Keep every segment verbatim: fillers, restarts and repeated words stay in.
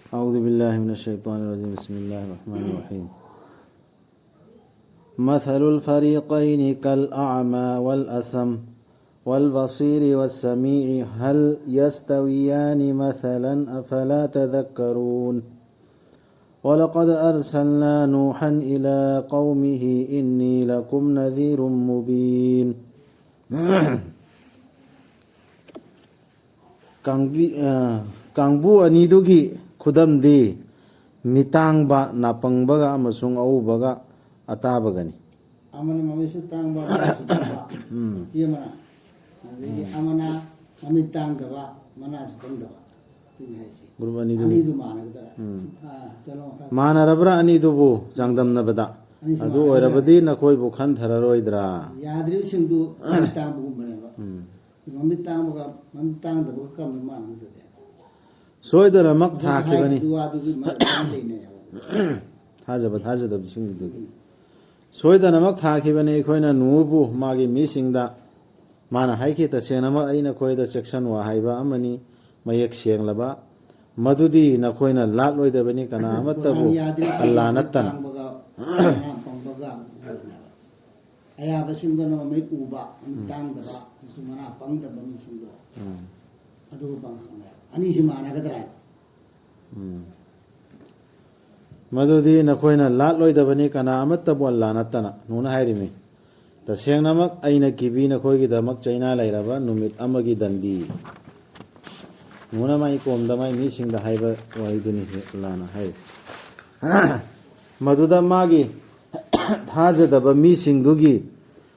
أعوذ بالله من الشيطان الرجيم. بسم الله الرحمن الرحيم. مثل الفريقين كالأعمى والأصم والبصير والسميع هل يستويان مثلا أفلا تذكرون. ولقد أرسلنا نوحا إلى قومه إني لكم نذير مبين. ꯀꯥꯡꯕꯤ-, ꯑ, ꯀꯥꯡꯕꯨ ꯑꯅꯤꯗꯨꯒꯤ ꯈꯨꯗꯝꯗꯤ ꯃꯤꯇꯥꯡꯕ, ꯅꯥꯄꯪꯕꯒ ꯑꯃꯁꯨꯡ ꯑꯎꯕꯒ ꯑꯇꯥꯕꯒꯅꯤ꯫ ꯑꯃꯅ ꯃꯃꯤꯠꯁꯨ ꯇꯥꯡꯕ, ꯃꯅꯥꯁꯨ ꯄꯪꯕ꯫ ꯎꯝ꯫ ꯅꯨꯄꯤ ꯑꯃꯅ꯫ ꯑꯗꯒꯤ ꯎꯝ꯫ ꯑꯃꯅ ꯃꯃꯤꯠ ꯇꯥꯡꯗꯕ, ꯃꯅꯥꯁꯨ ꯄꯪꯗꯕ꯫ ꯑꯗꯨꯅꯤ ꯍꯥꯏꯁꯦ꯫ ꯒ꯭ꯔꯨꯞ ꯑꯅꯤꯗꯨꯒꯤ꯫ ꯑꯅꯤꯗꯨ ꯃꯥꯟꯅꯒꯗ꯭ꯔꯥ? ꯎꯝ꯫ ꯑꯥ, ꯆꯠꯂꯣ, ꯃꯈꯥ꯫ ꯃꯥꯟꯅꯔꯕ꯭ꯔꯥ ꯑꯅꯤꯗꯨꯕꯨ ꯆꯥꯡꯗꯝꯅꯕꯗ? ꯑꯅꯤꯁꯤ ꯑꯗꯨ ꯃꯥꯟꯅꯒꯗ꯭ꯔꯥ? ꯑꯣꯏꯔꯕꯗꯤ ꯅꯈꯣꯏꯕꯨ ꯈꯟꯊꯔꯔꯣꯏꯗ꯭ꯔꯥ? ꯌꯥꯗ꯭ꯔꯤꯕꯁꯤꯡꯗꯨ ꯃꯃꯤꯠ ꯇꯥꯡꯕꯒꯨꯝꯕꯅꯦꯕ꯫ ꯎꯝ꯫ ꯃꯃꯤꯠ ꯇꯥꯡꯕꯒ ꯃꯃꯤꯠ ꯇꯥꯡꯗꯕꯒ ꯀꯔꯝꯕ ꯃꯥꯟꯅꯗꯒꯦ? ꯁꯣꯏꯗꯅꯃꯛ ꯃꯊꯛꯇ ꯊꯥꯈꯤꯕꯅꯤ꯫ ꯍꯥꯏꯔꯤꯕ ꯋꯥꯗꯨꯒꯤ ꯃꯔꯝ ꯂꯩꯅꯩ ꯍꯥꯏꯕ꯫ ꯊꯥꯖꯕ ꯊꯥꯖꯗꯕꯁꯤꯡꯗꯨꯗꯤ꯫ ꯎꯝ꯫ ꯁꯣꯏꯗꯅꯃꯛ ꯊꯥꯈꯤꯕꯅꯤ ꯑꯩꯈꯣꯏꯅ ꯅꯨꯍꯕꯨ ꯃꯥꯒꯤ ꯃꯤꯁꯤꯡꯗ꯫ ꯃꯥꯅ ꯍꯥꯏꯈꯤ, "ꯇꯁꯦꯡꯅꯃꯛ ꯑꯩ ꯅꯈꯣꯏꯗ ꯆꯦꯛꯁꯤꯟꯋꯥ ꯍꯥꯏꯕ ꯑꯃꯅꯤ, ꯃꯌꯦꯛ ꯁꯦꯡꯂꯕ, ꯃꯗꯨꯗꯤ ꯅꯈꯣꯏꯅ ꯂꯥꯠꯂꯣꯏꯗꯕꯅꯤ, ꯀꯅꯥ ꯑꯃꯠꯇꯕꯨ ꯀꯣꯔꯥꯟ ꯌꯥꯗꯦ, ꯑꯜꯂꯥ ꯅꯠꯇꯅ"꯫ ꯇꯥꯡꯕꯒ, ꯃꯅꯥ ꯄꯪꯕꯒ꯫ ꯑꯌꯥꯕꯁꯤꯡꯗꯨꯅ ꯃꯃꯤꯠ ꯎꯕ, ꯃꯃꯤꯠ ꯎꯝ꯫ ꯇꯥꯡꯗꯕ, ꯑꯃꯁꯨꯡ ꯃꯅꯥ ꯄꯪꯗꯕ ꯃꯤꯁꯤꯡꯗꯣ꯫ ꯎꯝ꯫ ꯑꯗꯨꯒ ꯄꯪꯉꯛꯄꯅꯦ꯫ ꯑꯅꯤꯁꯤ ꯃꯥꯟꯅꯒꯗ꯭ꯔꯥ? ꯎꯝ꯫ ꯃꯗꯨꯗꯤ ꯅꯈꯣꯏꯅ ꯂꯥꯠꯂꯣꯏꯗꯕꯅꯤ, ꯀꯅꯥ ꯑꯃꯠꯇꯕꯨ ꯑꯜꯂꯥ ꯅꯠꯇꯅ꯫ ꯅꯨꯅ ꯍꯥꯏꯔꯤꯃꯤ, "ꯇꯁꯦꯡꯅꯃꯛ ꯑꯩꯅ ꯀꯤꯕꯤ ꯅꯈꯣꯏꯒꯤꯗꯃꯛ ꯆꯩꯅꯥ ꯂꯩꯔꯕ ꯅꯨꯃꯤꯠ ꯑꯃꯒꯤ ꯗꯟꯗꯤ"꯫ ꯅꯨꯅ ꯃꯥꯏ ꯀꯣꯝꯗ ꯃꯥꯏ ꯃꯤꯁꯤꯡꯗ ꯍꯥꯏꯕ ꯋꯥꯍꯩꯗꯨꯅꯤ ꯑꯜꯂꯥꯅ ꯍꯥꯏꯔꯤ꯫ ꯃꯗꯨꯗ ꯃꯥꯒꯤ ꯊꯥꯖꯗꯕ ꯃꯤꯁꯤꯡꯗꯨꯒꯤ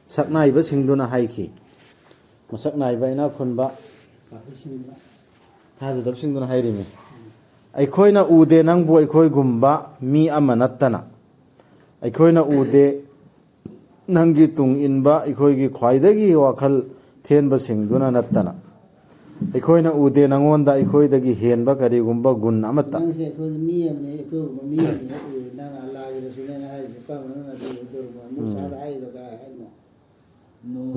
ꯁꯛꯅꯥꯏꯕꯁꯤꯡꯗꯨꯅ ꯍꯥꯏꯈꯤ꯫ ꯃꯁꯛ ꯅꯥꯏꯕ ꯏꯅꯥꯛ ꯈꯨꯟꯕ ꯀꯥꯐꯤꯔꯁꯤꯡꯗꯨꯅ꯫ ꯊꯥꯖꯗꯕꯁꯤꯡꯗꯨꯅ ꯍꯥꯏꯔꯤꯃꯤ, "ꯑꯩꯈꯣꯏꯅ ꯎꯗꯦ ꯅꯪꯕꯨ ꯑꯩꯈꯣꯏꯒꯨꯝꯕ ꯃꯤ ꯑꯃ ꯅꯠꯇꯅ꯫ ꯑꯩꯈꯣꯏꯅ ꯎꯗꯦ ꯅꯪꯒꯤ ꯇꯨꯡ ꯏꯟꯕ ꯑꯩꯈꯣꯏꯒꯤ ꯈ꯭ꯋꯥꯏꯗꯒꯤ ꯋꯥꯈꯜ ꯊꯦꯟꯕꯁꯤꯡꯗꯨꯅ ꯅꯠꯇꯅ꯫ ꯑꯩꯈꯣꯏꯅ ꯎꯗꯦ ꯅꯪꯉꯣꯟꯗ ꯑꯩꯈꯣꯏꯗꯒꯤ ꯍꯦꯟꯕ ꯀꯔꯤꯒꯨꯝꯕ ꯒꯨꯟ ꯑꯃꯠꯇ"꯫ ꯅꯪꯁꯦ ꯑꯩꯈꯣꯏ ꯃꯤ ꯑꯃꯅꯤ, ꯑꯩꯈꯣꯏꯒꯨꯝꯕ ꯃꯤ ꯑꯃꯅꯤ ꯍꯦꯛ ꯎꯏ꯫ ꯅꯪꯅ ꯑꯜꯂꯥꯒꯤ ꯔꯁꯨꯜꯅꯦꯅ ꯍꯥꯏꯔꯤꯁꯦ ꯀꯔꯝꯕꯅꯣ? ꯑꯗꯨ ꯑꯣꯏꯗꯧꯔꯤꯕ ꯃꯨꯁꯥꯗ ꯍꯥꯏꯔꯤꯕ ꯀꯔꯥꯏ ꯍꯥꯏꯅꯣ?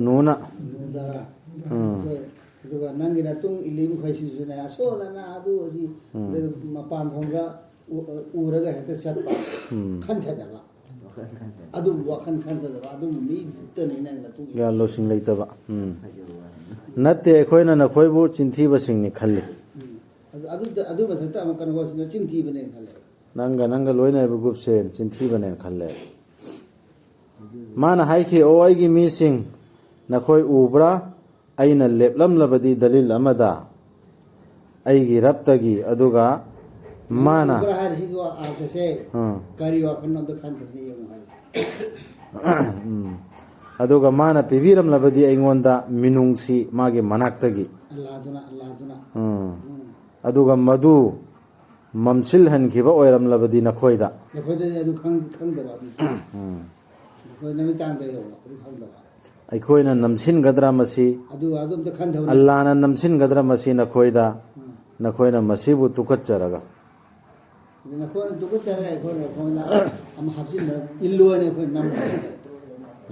ꯅꯨꯅ꯫ ꯅꯨꯗꯔꯥ? ꯎꯝ꯫ ꯑꯩꯈꯣꯏ ꯑꯗꯨꯒ ꯅꯪꯒꯤ ꯅꯇꯨꯡ ꯏꯜꯂꯤ ꯃꯈꯩꯁꯤꯁꯨꯅꯦ, ꯑꯁꯣꯟ ꯑꯅꯥ ꯑꯗꯨ ꯑꯁꯤ, ꯎꯝ꯫ ꯑꯗꯨꯒ ꯃꯄꯥꯟ ꯊꯣꯡꯗ ꯎ-, ꯎꯔꯒ ꯍꯦꯛꯇ ꯆꯠꯄ, ꯎꯝ꯫ ꯈꯟꯊꯗꯕ꯫ ꯋꯥꯈꯜ ꯈꯟꯊꯗꯕ꯫ ꯑꯗꯨꯝꯕ ꯋꯥꯈꯜ ꯈꯟꯊꯗꯕ, ꯑꯗꯨꯝꯕ ꯃꯤꯗꯨꯇꯅꯤ ꯅꯪ ꯅꯇꯨꯡ ꯏꯜꯂꯤ꯫ ꯒ꯭ꯌꯥꯟ ꯂꯧꯁꯤꯡ ꯂꯩꯇꯕ꯫ ꯎꯝ꯫ ꯐꯖꯕ ꯋꯥꯅꯤ꯫ ꯅꯠꯇꯦ, ꯑꯩꯈꯣꯏꯅ ꯅꯈꯣꯏꯕꯨ ꯆꯤꯟꯊꯤꯕꯁꯤꯡꯅꯤ ꯈꯜꯂꯤ꯫ ꯎꯝ꯫ ꯑꯗꯨ, ꯑꯗꯨ, ꯑꯗꯨ ꯃꯊꯛꯇ ꯑꯃꯨꯛ ꯀꯩꯅꯣꯁꯤꯅ ꯆꯤꯟꯊꯤꯕꯅꯦ ꯈꯜꯂꯦ꯫ ꯅꯪꯒ ꯅꯪꯒ ꯂꯣꯏꯅꯔꯤꯕ groupꯁꯦ ꯆꯤꯟꯊꯤꯕꯅꯦꯅ ꯈꯜꯂꯦ꯫ ꯃꯥꯅ ꯍꯥꯏꯈꯤ, "ꯑꯣ ꯑꯩꯒꯤ ꯃꯤꯁꯤꯡ, ꯅꯈꯣꯏ ꯎꯕ꯭ꯔꯥ? ꯑꯩꯅ ꯂꯦꯞꯂꯝꯂꯕꯗꯤ ꯗꯂꯤꯜ ꯑꯃꯗ ꯑꯩꯒꯤ ꯔꯕꯇꯒꯤ, ꯑꯗꯨꯒ ꯃꯥꯅ" ꯎꯕ꯭ꯔꯥ ꯍꯥꯏꯔꯤꯁꯤꯒꯤ ꯋꯥ-, ꯑꯥꯔꯊꯁꯦ ꯑꯥ꯫ ꯀꯔꯤ ꯋꯥꯈꯜꯅꯣ ꯑꯝꯇ ꯈꯟꯊꯅ ꯌꯦꯡꯉꯨ ꯍꯥꯏꯕ꯫ ꯎꯝ꯫ "ꯑꯗꯨꯒ ꯃꯥꯅ ꯄꯤꯕꯤꯔꯝꯂꯕꯗꯤ ꯑꯩꯉꯣꯟꯗ ꯃꯤꯅꯨꯡꯁꯤ ꯃꯥꯒꯤ ꯃꯅꯥꯛꯇꯒꯤ꯫ ꯑꯜꯂꯥꯗꯨꯅ, ꯑꯜꯂꯥꯗꯨꯅ꯫ ꯎꯝ꯫ ꯎꯝ꯫ ꯑꯗꯨꯒ ꯃꯗꯨ ꯃꯝꯁꯤꯜꯍꯟꯈꯤꯕ ꯑꯣꯏꯔꯝꯂꯕꯗꯤ ꯅꯈꯣꯏꯗ꯫" ꯅꯈꯣꯏꯗꯗꯤ ꯑꯗꯨ ꯈꯪ-, ꯈꯪꯗꯕ ꯑꯗꯨ꯫ ꯎꯝ꯫ ꯅꯈꯣꯏ ꯅꯨꯃꯤꯗꯥꯡꯗ ꯌꯧꯕ ꯑꯗꯨ ꯈꯪꯗꯕ꯫ "ꯑꯩꯈꯣꯏꯅ ꯅꯝꯁꯤꯟꯒꯗ꯭ꯔꯥ ꯃꯁꯤ? ꯑꯗꯨ, ꯑꯗꯨ ꯑꯝꯇ ꯈꯟꯊꯧꯅꯦ꯫ ꯑꯜꯂꯥꯅ ꯅꯝꯁꯤꯟꯒꯗ꯭ꯔꯥ ꯃꯁꯤ ꯅꯈꯣꯏꯗ? ꯎꯝ꯫ ꯅꯈꯣꯏꯅ ꯃꯁꯤꯕꯨ ꯇꯨꯀꯠꯆꯔꯒ꯫ ꯑꯗꯨ ꯅꯈꯣꯏꯅ ꯇꯨꯀꯠꯆꯔꯒ ꯑꯩꯈꯣꯏꯅ, ꯑꯩꯈꯣꯏꯅ ꯑꯃ ꯍꯥꯞꯆꯤꯟꯕ ꯏꯜꯂꯨ ꯍꯥꯏꯅ ꯑꯩꯈꯣꯏ ꯅꯝꯕ꯫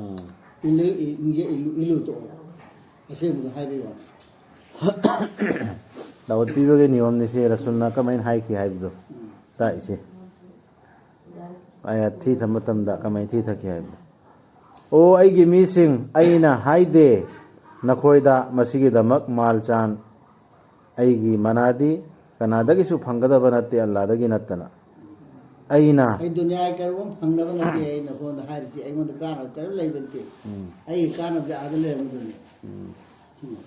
ꯎꯝ꯫ ꯏꯜꯂꯨ, ꯏ-, ꯏꯜꯂꯨ, ꯏꯜꯂꯨ ꯇꯣꯛꯑꯣ꯫ ꯑꯁꯦꯡꯕꯗꯣ ꯍꯥꯏꯕꯒꯤ ꯋꯥꯅꯤ꯫ ꯗꯥꯎꯠ ꯄꯤꯕꯒꯤ ꯅꯤꯌꯣꯝꯅꯤ ꯁꯤ, ꯔꯁꯨꯜꯅ ꯀꯃꯥꯏꯅ ꯍꯥꯏꯈꯤ ꯍꯥꯏꯕꯗꯣ꯫ ꯎꯝ꯫ ꯇꯥꯛꯏꯁꯦ꯫ ꯑꯌꯥꯠ ꯊꯤꯊ ꯃꯇꯝꯗ ꯀꯃꯥꯏꯅ ꯊꯤꯊꯈꯤ ꯍꯥꯏꯕꯗꯣ꯫ "ꯑꯣ ꯑꯩꯒꯤ ꯃꯤꯁꯤꯡ, ꯑꯩꯅ ꯍꯥꯏꯗꯦ ꯅꯈꯣꯏꯗ ꯃꯁꯤꯒꯤꯗꯃꯛ ꯃꯥꯜ ꯆꯥꯟ ꯑꯩꯒꯤ ꯃꯅꯥꯗꯤ ꯀꯅꯥꯗꯒꯤꯁꯨ ꯐꯪꯒꯗꯕ ꯅꯠꯇꯦ, ꯑꯜꯂꯥꯗꯒꯤ ꯅꯠꯇꯅ꯫ ꯑꯩꯅ" ꯑꯩ ꯗꯨꯅꯤꯌꯥꯒꯤ ꯀꯔꯤꯒꯨꯝꯕ ꯐꯪꯅꯕ ꯅꯠꯇꯦ ꯑꯩ ꯅꯈꯣꯟꯗ ꯍꯥꯏꯔꯤꯁꯤ, ꯑꯩꯉꯣꯟꯗ ꯀꯥꯟꯅꯕ ꯀꯔꯤꯝ ꯂꯩꯕ ꯅꯠꯇꯦ꯫ ꯎꯝ꯫ ꯑꯩꯒꯤ ꯀꯥꯟꯅꯕꯗꯤ ꯑꯥꯗ ꯂꯩꯔꯝꯒꯗꯕꯅꯤ꯫ ꯎꯝ꯫ ꯁꯤꯅꯤ꯫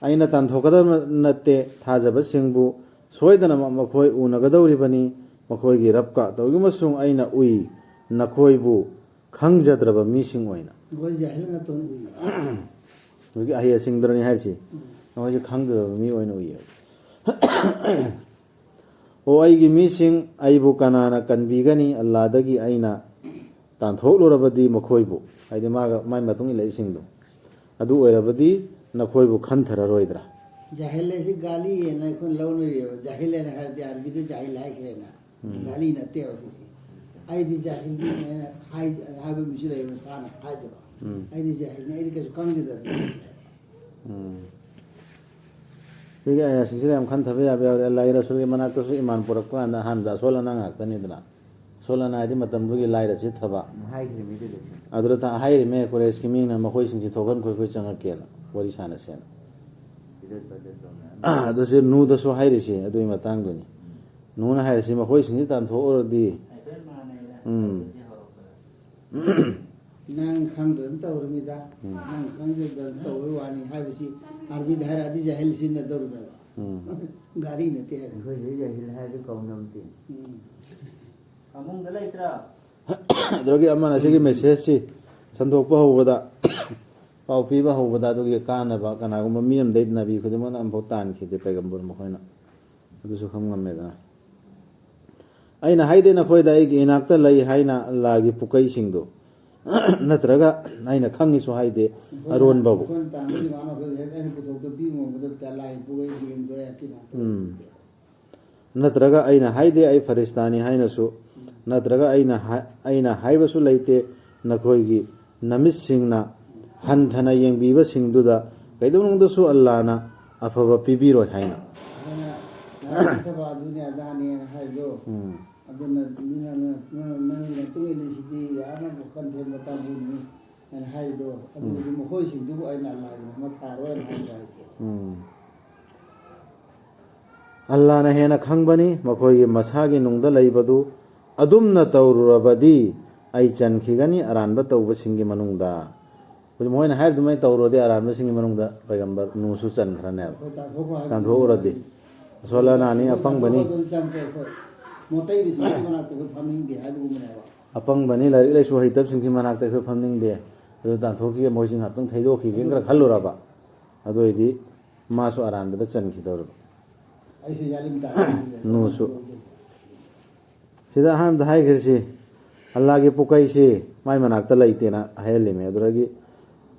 "ꯑꯩꯅ ꯇꯥꯟꯊꯣꯛꯀꯗꯕ ꯅꯠꯇꯦ, ꯊꯥꯖꯕꯁꯤꯡꯕꯨ ꯁꯣꯏꯗꯅꯃꯛ ꯃꯈꯣꯏ ꯎꯅꯒꯗꯧꯔꯤꯕꯅꯤ, ꯃꯈꯣꯏꯒꯤ ꯔꯕꯀ꯫ ꯇꯧꯏꯒꯨꯝꯕꯁꯨꯡ ꯑꯩꯅ ꯎꯏ, ꯅꯈꯣꯏꯕꯨ ꯈꯪꯖꯗ꯭ꯔꯕ ꯃꯤꯁꯤꯡ ꯑꯣꯏꯅ꯫" ꯃꯈꯣꯏ ꯖꯥꯍꯤꯜ ꯉꯥꯛꯇ ꯑꯣꯏꯅ ꯎꯏ꯫ ꯍꯧꯖꯤꯛꯀꯤ ꯑꯍꯩ ꯑꯁꯤꯡꯗꯨꯅꯤ ꯍꯥꯏꯔꯤꯁꯤ꯫ ꯎꯝ꯫ ꯃꯈꯣꯏꯁꯦ ꯈꯪꯗꯗꯕ ꯃꯤ ꯑꯣꯏꯅ ꯎꯏꯌꯦꯕ꯫ "ꯑꯣ ꯑꯩꯒꯤ ꯃꯤꯁꯤꯡ, ꯑꯩꯕꯨ ꯀꯅꯥꯅ ꯀꯟꯕꯤꯒꯅꯤ? ꯑꯜꯂꯥꯗꯒꯤ ꯑꯩꯅ ꯇꯥꯟꯊꯣꯛꯂꯨꯔꯕꯗꯤ ꯃꯈꯣꯏꯕꯨ", ꯍꯥꯏꯗꯤ ꯃꯥꯒ ꯃꯥꯏ ꯃꯇꯨꯡ ꯏꯜꯂꯛꯏꯕꯁꯤꯡꯗꯣ, "ꯑꯗꯨ ꯑꯣꯏꯔꯕꯗꯤ ꯅꯈꯣꯏꯕꯨ ꯈꯟꯊꯔꯔꯣꯏꯗ꯭ꯔꯥ?" ꯖꯥꯍꯤꯜ ꯍꯥꯏꯁꯤ ꯒꯥꯂꯤ ꯍꯥꯏꯅ ꯑꯩꯈꯣꯏꯅ ꯂꯧꯅꯔꯤꯑꯕ꯫ ꯖꯥꯍꯤꯜ ꯍꯥꯏꯅ ꯍꯥꯏꯔꯗꯤ ꯑꯔꯕꯤꯗ ꯖꯥꯍꯤꯜ ꯍꯥꯏꯈ꯭ꯔꯦꯅ꯫ ꯎꯝ꯫ ꯒꯥꯂꯤ ꯅꯠꯇꯦꯕ ꯁꯤꯁꯦ꯫ "ꯑꯩꯗꯤ ꯖꯥꯍꯤꯜꯅꯤ" ꯍꯥꯏꯅ ꯍꯥꯏ-, ꯍꯥꯏꯕ ꯃꯤꯁꯨ ꯂꯩꯌꯦꯕ, ꯃꯁꯥꯅ ꯍꯥꯏꯖꯕ꯫ ꯎꯝ꯫ "ꯑꯩꯗꯤ ꯖꯥꯍꯤꯜꯅꯤ, ꯑꯩꯗꯤ ꯀꯩꯁꯨ ꯈꯪꯖꯗꯕꯅꯤ" ꯍꯥꯏꯕ꯫ ꯎꯝ꯫ ꯁꯤꯒꯤ ꯑꯥꯌꯥꯁꯤꯡꯁꯤꯗ ꯌꯥꯝ ꯈꯟꯊꯕ ꯌꯥꯕ ꯌꯥꯎꯔꯦ꯫ ꯑꯜꯂꯥꯍꯒꯤ ꯔꯁꯨꯜꯒꯤ ꯃꯅꯥꯛꯇꯁꯨ ꯏꯃꯥꯟ ꯄꯨꯔꯛꯄ ꯀꯥꯟꯗ ꯑꯍꯥꯟꯕꯗ ꯑꯁꯣꯜ ꯑꯅꯥ ꯉꯥꯛꯇꯅꯤꯗꯅ꯫ ꯑꯁꯣꯜ ꯑꯅꯥ ꯍꯥꯏꯗꯤ ꯃꯇꯝꯗꯨꯒꯤ ꯂꯥꯏꯔ ꯆꯤꯠꯊꯕ꯫ ꯍꯥꯏꯈ꯭ꯔꯤꯃꯤꯗꯨꯗ ꯁꯤ꯫ ꯑꯗꯨꯗ ꯊ-, ꯍꯥꯏꯔꯤꯃꯦ, ꯀꯨꯔꯦꯁꯀꯤ ꯃꯤꯅ ꯃꯈꯣꯏꯁꯤꯡꯁꯤ ꯊꯣꯛꯍꯟꯈꯣ, ꯑꯩꯈꯣꯏ ꯆꯪꯉꯛꯀꯦꯅ ꯋꯥꯔꯤ ꯁꯥꯟꯅꯁꯦꯅ꯫ ꯁꯤꯗ ꯇꯧꯗ ꯇꯧꯅ꯫ ꯑꯗꯨꯁꯦ ꯅꯨꯗꯁꯨ ꯍꯥꯏꯔꯤꯁꯤ ꯑꯗꯨꯒꯤ ꯃꯇꯥꯡꯗꯨꯅꯤ꯫ ꯅꯨꯅ ꯍꯥꯏꯔꯤꯁꯤ ꯃꯈꯣꯏꯁꯤꯡꯁꯤ ꯇꯥꯟꯊꯣꯛꯎꯔꯗꯤ꯫ ꯍꯥꯏꯐꯦꯠ ꯃꯥꯟꯅꯩꯗ꯫ ꯎꯝ꯫ ꯍꯧꯖꯤꯛ ꯍꯧꯔꯛꯄꯗ꯫ ꯅꯪ ꯈꯪꯗꯗꯅ ꯇꯧꯔꯤꯃꯤꯗ꯫ ꯎꯝ꯫ ꯅꯪ ꯈꯪꯗꯗꯅ ꯇꯧꯕꯩ ꯋꯥꯅꯤ ꯍꯥꯏꯕꯁꯤ ꯑꯥꯔꯕꯤꯗ ꯍꯥꯏꯔꯛꯑꯗꯤ ꯖꯍꯤꯜ ꯁꯤꯖꯤꯟꯅꯗꯧꯔꯤꯃꯦꯕ꯫ ꯎꯝ꯫ ꯒꯥꯔꯤ ꯅꯠꯇꯦ ꯍꯥꯏꯕ꯫ ꯑꯩꯈꯣꯏ ꯁꯤꯗ ꯖꯍꯤꯜ ꯍꯥꯏꯔꯗꯤ ꯀꯧꯅꯕꯗꯤ꯫ ꯎꯝ꯫ ꯐꯃꯨꯡꯗ ꯂꯩꯇ꯭ꯔꯥ? ꯑꯗꯨꯗꯒꯤ ꯑꯃꯅ ꯁꯤꯒꯤ ꯃꯦꯁꯦꯖꯁꯤ ꯁꯟꯗꯣꯛꯄ ꯍꯧꯕꯗ, ꯄꯥꯎ ꯄꯤꯕ ꯍꯧꯕꯗ ꯑꯗꯨꯒꯤ ꯀꯥꯟꯅꯕ ꯀꯅꯥꯒꯨꯝꯕ ꯃꯤ ꯑꯃꯗꯩ ꯅꯕꯤ ꯈꯨꯗꯤꯡꯃꯛꯅ ꯑꯃꯐꯥꯎ ꯇꯥꯟꯈꯤꯗꯦ, ꯄꯩꯒꯝꯕꯔ ꯃꯈꯣꯏꯅ꯫ ꯑꯗꯨꯁꯨ ꯈꯪ ꯉꯝꯃꯦꯗꯅ꯫ ꯑꯩꯅ ꯍꯥꯏꯗꯦ ꯅꯈꯣꯏꯗ ꯑꯩꯒꯤ ꯏꯅꯥꯛꯇ ꯂꯩ ꯍꯥꯏꯅ ꯑꯜꯂꯥꯒꯤ ꯄꯨꯀꯩꯁꯤꯡꯗꯨ, ꯅꯠꯇ꯭ꯔꯒ ꯑꯩꯅ ꯈꯪꯉꯤꯁꯨ ꯍꯥꯏꯗꯦ ꯑꯩꯈꯣꯏꯅ, ꯑꯔꯣꯟꯕꯕꯨ꯫ ꯑꯩꯈꯣꯏꯅ ꯇꯥꯟꯕꯗꯤ ꯃꯥꯅ ꯑꯩꯈꯣꯏꯗ ꯍꯦꯛ ꯑꯩꯅ ꯄꯨꯊꯣꯛꯇ ꯄꯤꯕ ꯉꯝꯒꯗꯕ ꯇꯥꯏ, ꯂꯥꯏꯒꯤ ꯄꯨꯀꯩ ꯌꯦꯡꯗꯣꯏ ꯍꯥꯏꯕꯗꯤ ꯃꯥ ꯎꯝ꯫ ꯅꯠꯇ꯭ꯔꯒ ꯑꯩꯅ ꯍꯥꯏꯗꯦ ꯑꯩ ꯐꯔꯤꯁꯇꯥꯅꯤ ꯍꯥꯏꯅꯁꯨ, ꯅꯠꯇ꯭ꯔꯒ ꯑꯩꯅ ꯍꯥꯏ-, ꯑꯩꯅ ꯍꯥꯏꯕꯁꯨ ꯂꯩꯇꯦ ꯅꯈꯣꯏꯒꯤ ꯅꯃꯤꯠꯁꯤꯡꯅ ꯍꯟꯊꯅ ꯌꯦꯡꯕꯤꯕꯁꯤꯡꯗꯨꯗ ꯀꯩꯗꯧꯅꯨꯡꯗꯁꯨ ꯑꯜꯂꯥꯅ ꯑꯐꯕ ꯄꯤꯕꯤꯔꯣꯏ ꯍꯥꯏꯅ꯫ ꯑꯗꯨꯅ ꯂꯥꯏꯔꯤꯛ ꯐꯠꯇꯕ ꯑꯗꯨꯅꯤ ꯑꯗꯥꯅꯦꯅ ꯍꯥꯏꯕꯗꯣ, ꯎꯝ꯫ ꯑꯗꯨꯅ ꯃꯤꯅ ꯅꯪ-, ꯅꯪ-, ꯅꯪꯒꯤ ꯃꯇꯨꯡ ꯏꯜꯂꯤꯁꯤꯗꯤ ꯌꯥꯝꯅ ꯋꯥꯈꯜ ꯊꯦꯟꯕ ꯀꯥꯡꯕꯨꯅꯤ ꯍꯥꯏꯅ ꯍꯥꯏꯕꯗꯣ, ꯑꯗꯨꯗꯤ ꯎꯝ꯫ ꯃꯈꯣꯏꯁꯤꯡꯗꯨꯕꯨ ꯑꯩꯅ ꯑꯜꯂꯥꯒꯤ ꯃꯃꯥ ꯊꯥꯔꯣꯏꯅ ꯍꯥꯏꯕ ꯍꯥꯏꯗꯦ꯫ ꯎꯝ꯫ ꯑꯜꯂꯥꯅ ꯍꯦꯟꯅ ꯈꯪꯕꯅꯤ, ꯃꯈꯣꯏꯒꯤ ꯃꯁꯥꯒꯤ ꯅꯨꯡꯗ ꯂꯩꯕꯗꯨ ꯑꯗꯨꯝꯅ ꯇꯧꯔꯨꯔꯕꯗꯤ ꯑꯩ ꯆꯟꯈꯤꯒꯅꯤ ꯑꯔꯥꯟꯕ ꯇꯧꯕꯁꯤꯡꯒꯤ ꯃꯅꯨꯡꯗ꯫ ꯍꯧꯖꯤꯛ ꯃꯈꯣꯏꯅ ꯍꯥꯏꯔꯤꯕ ꯑꯗꯨꯃꯥꯏꯅ ꯇꯧꯔꯨꯔꯗꯤ ꯑꯔꯥꯟꯕꯁꯤꯡꯒꯤ ꯃꯅꯨꯡꯗ ꯄꯩꯒꯝꯕꯔ ꯅꯨꯍꯁꯨ ꯆꯟꯈ꯭ꯔꯅꯦꯕ꯫ ꯑꯩꯈꯣꯏ ꯇꯥꯟꯊꯣꯛꯈꯣ ꯍꯥꯏꯕ ꯇꯥꯟꯊꯣꯛꯎꯔꯗꯤ꯫ ꯑꯁꯣꯂꯥ ꯅꯥꯅꯤ ꯑꯩꯈꯣꯏ ꯑꯄꯪꯕꯅꯤ꯫ ꯇꯥꯟꯊꯣꯛꯈꯣ ꯑꯗꯨꯗꯤ ꯆꯪꯗ꯭ꯔꯦ ꯑꯩꯈꯣꯏ꯫ ꯃꯣꯇꯩꯕꯤꯁꯤꯡ ꯃꯅꯥꯛꯇ ꯑꯩꯈꯣꯏ ꯐꯝꯅꯤꯡꯗꯦ ꯍꯥꯏꯕꯒꯨꯝꯕꯅꯦꯕ꯫ ꯑꯄꯪꯕꯅꯤ, ꯂꯥꯏꯔꯤꯛ ꯂꯥꯏꯁꯨ ꯍꯩꯇꯕꯁꯤꯡꯒꯤ ꯃꯅꯥꯛꯇ ꯑꯩꯈꯣꯏ ꯐꯝꯅꯤꯡꯗꯦ꯫ ꯑꯗꯨ ꯇꯥꯟꯊꯣꯛꯈꯤꯒꯦ, ꯃꯣꯏꯁꯤꯡ ꯉꯥꯛꯇꯪ ꯊꯩꯗꯣꯛꯈꯤꯒꯦꯅ ꯈꯜꯂꯨꯔꯕ꯫ ꯑꯗꯨ ꯑꯣꯏꯗꯤ ꯃꯥꯁꯨ ꯑꯔꯥꯟꯕꯗ ꯆꯟꯈꯤꯗꯧꯔꯕ꯫ ꯑꯩꯁꯨ ꯌꯥꯔꯤꯝ ꯇꯥꯔꯦ꯫ ꯅꯨꯁꯨ꯫ ꯁꯤꯗ ꯑꯍꯥꯟꯕꯗ ꯍꯥꯏꯈ꯭ꯔꯤꯁꯤ, ꯑꯜꯂꯥꯒꯤ ꯄꯨꯀꯩꯁꯤ ꯃꯥꯏ ꯃꯅꯥꯛꯇ ꯂꯩꯇꯦꯅ ꯍꯥꯏꯍꯜꯂꯤꯃꯦ꯫ ꯑꯗꯨꯗꯒꯤ,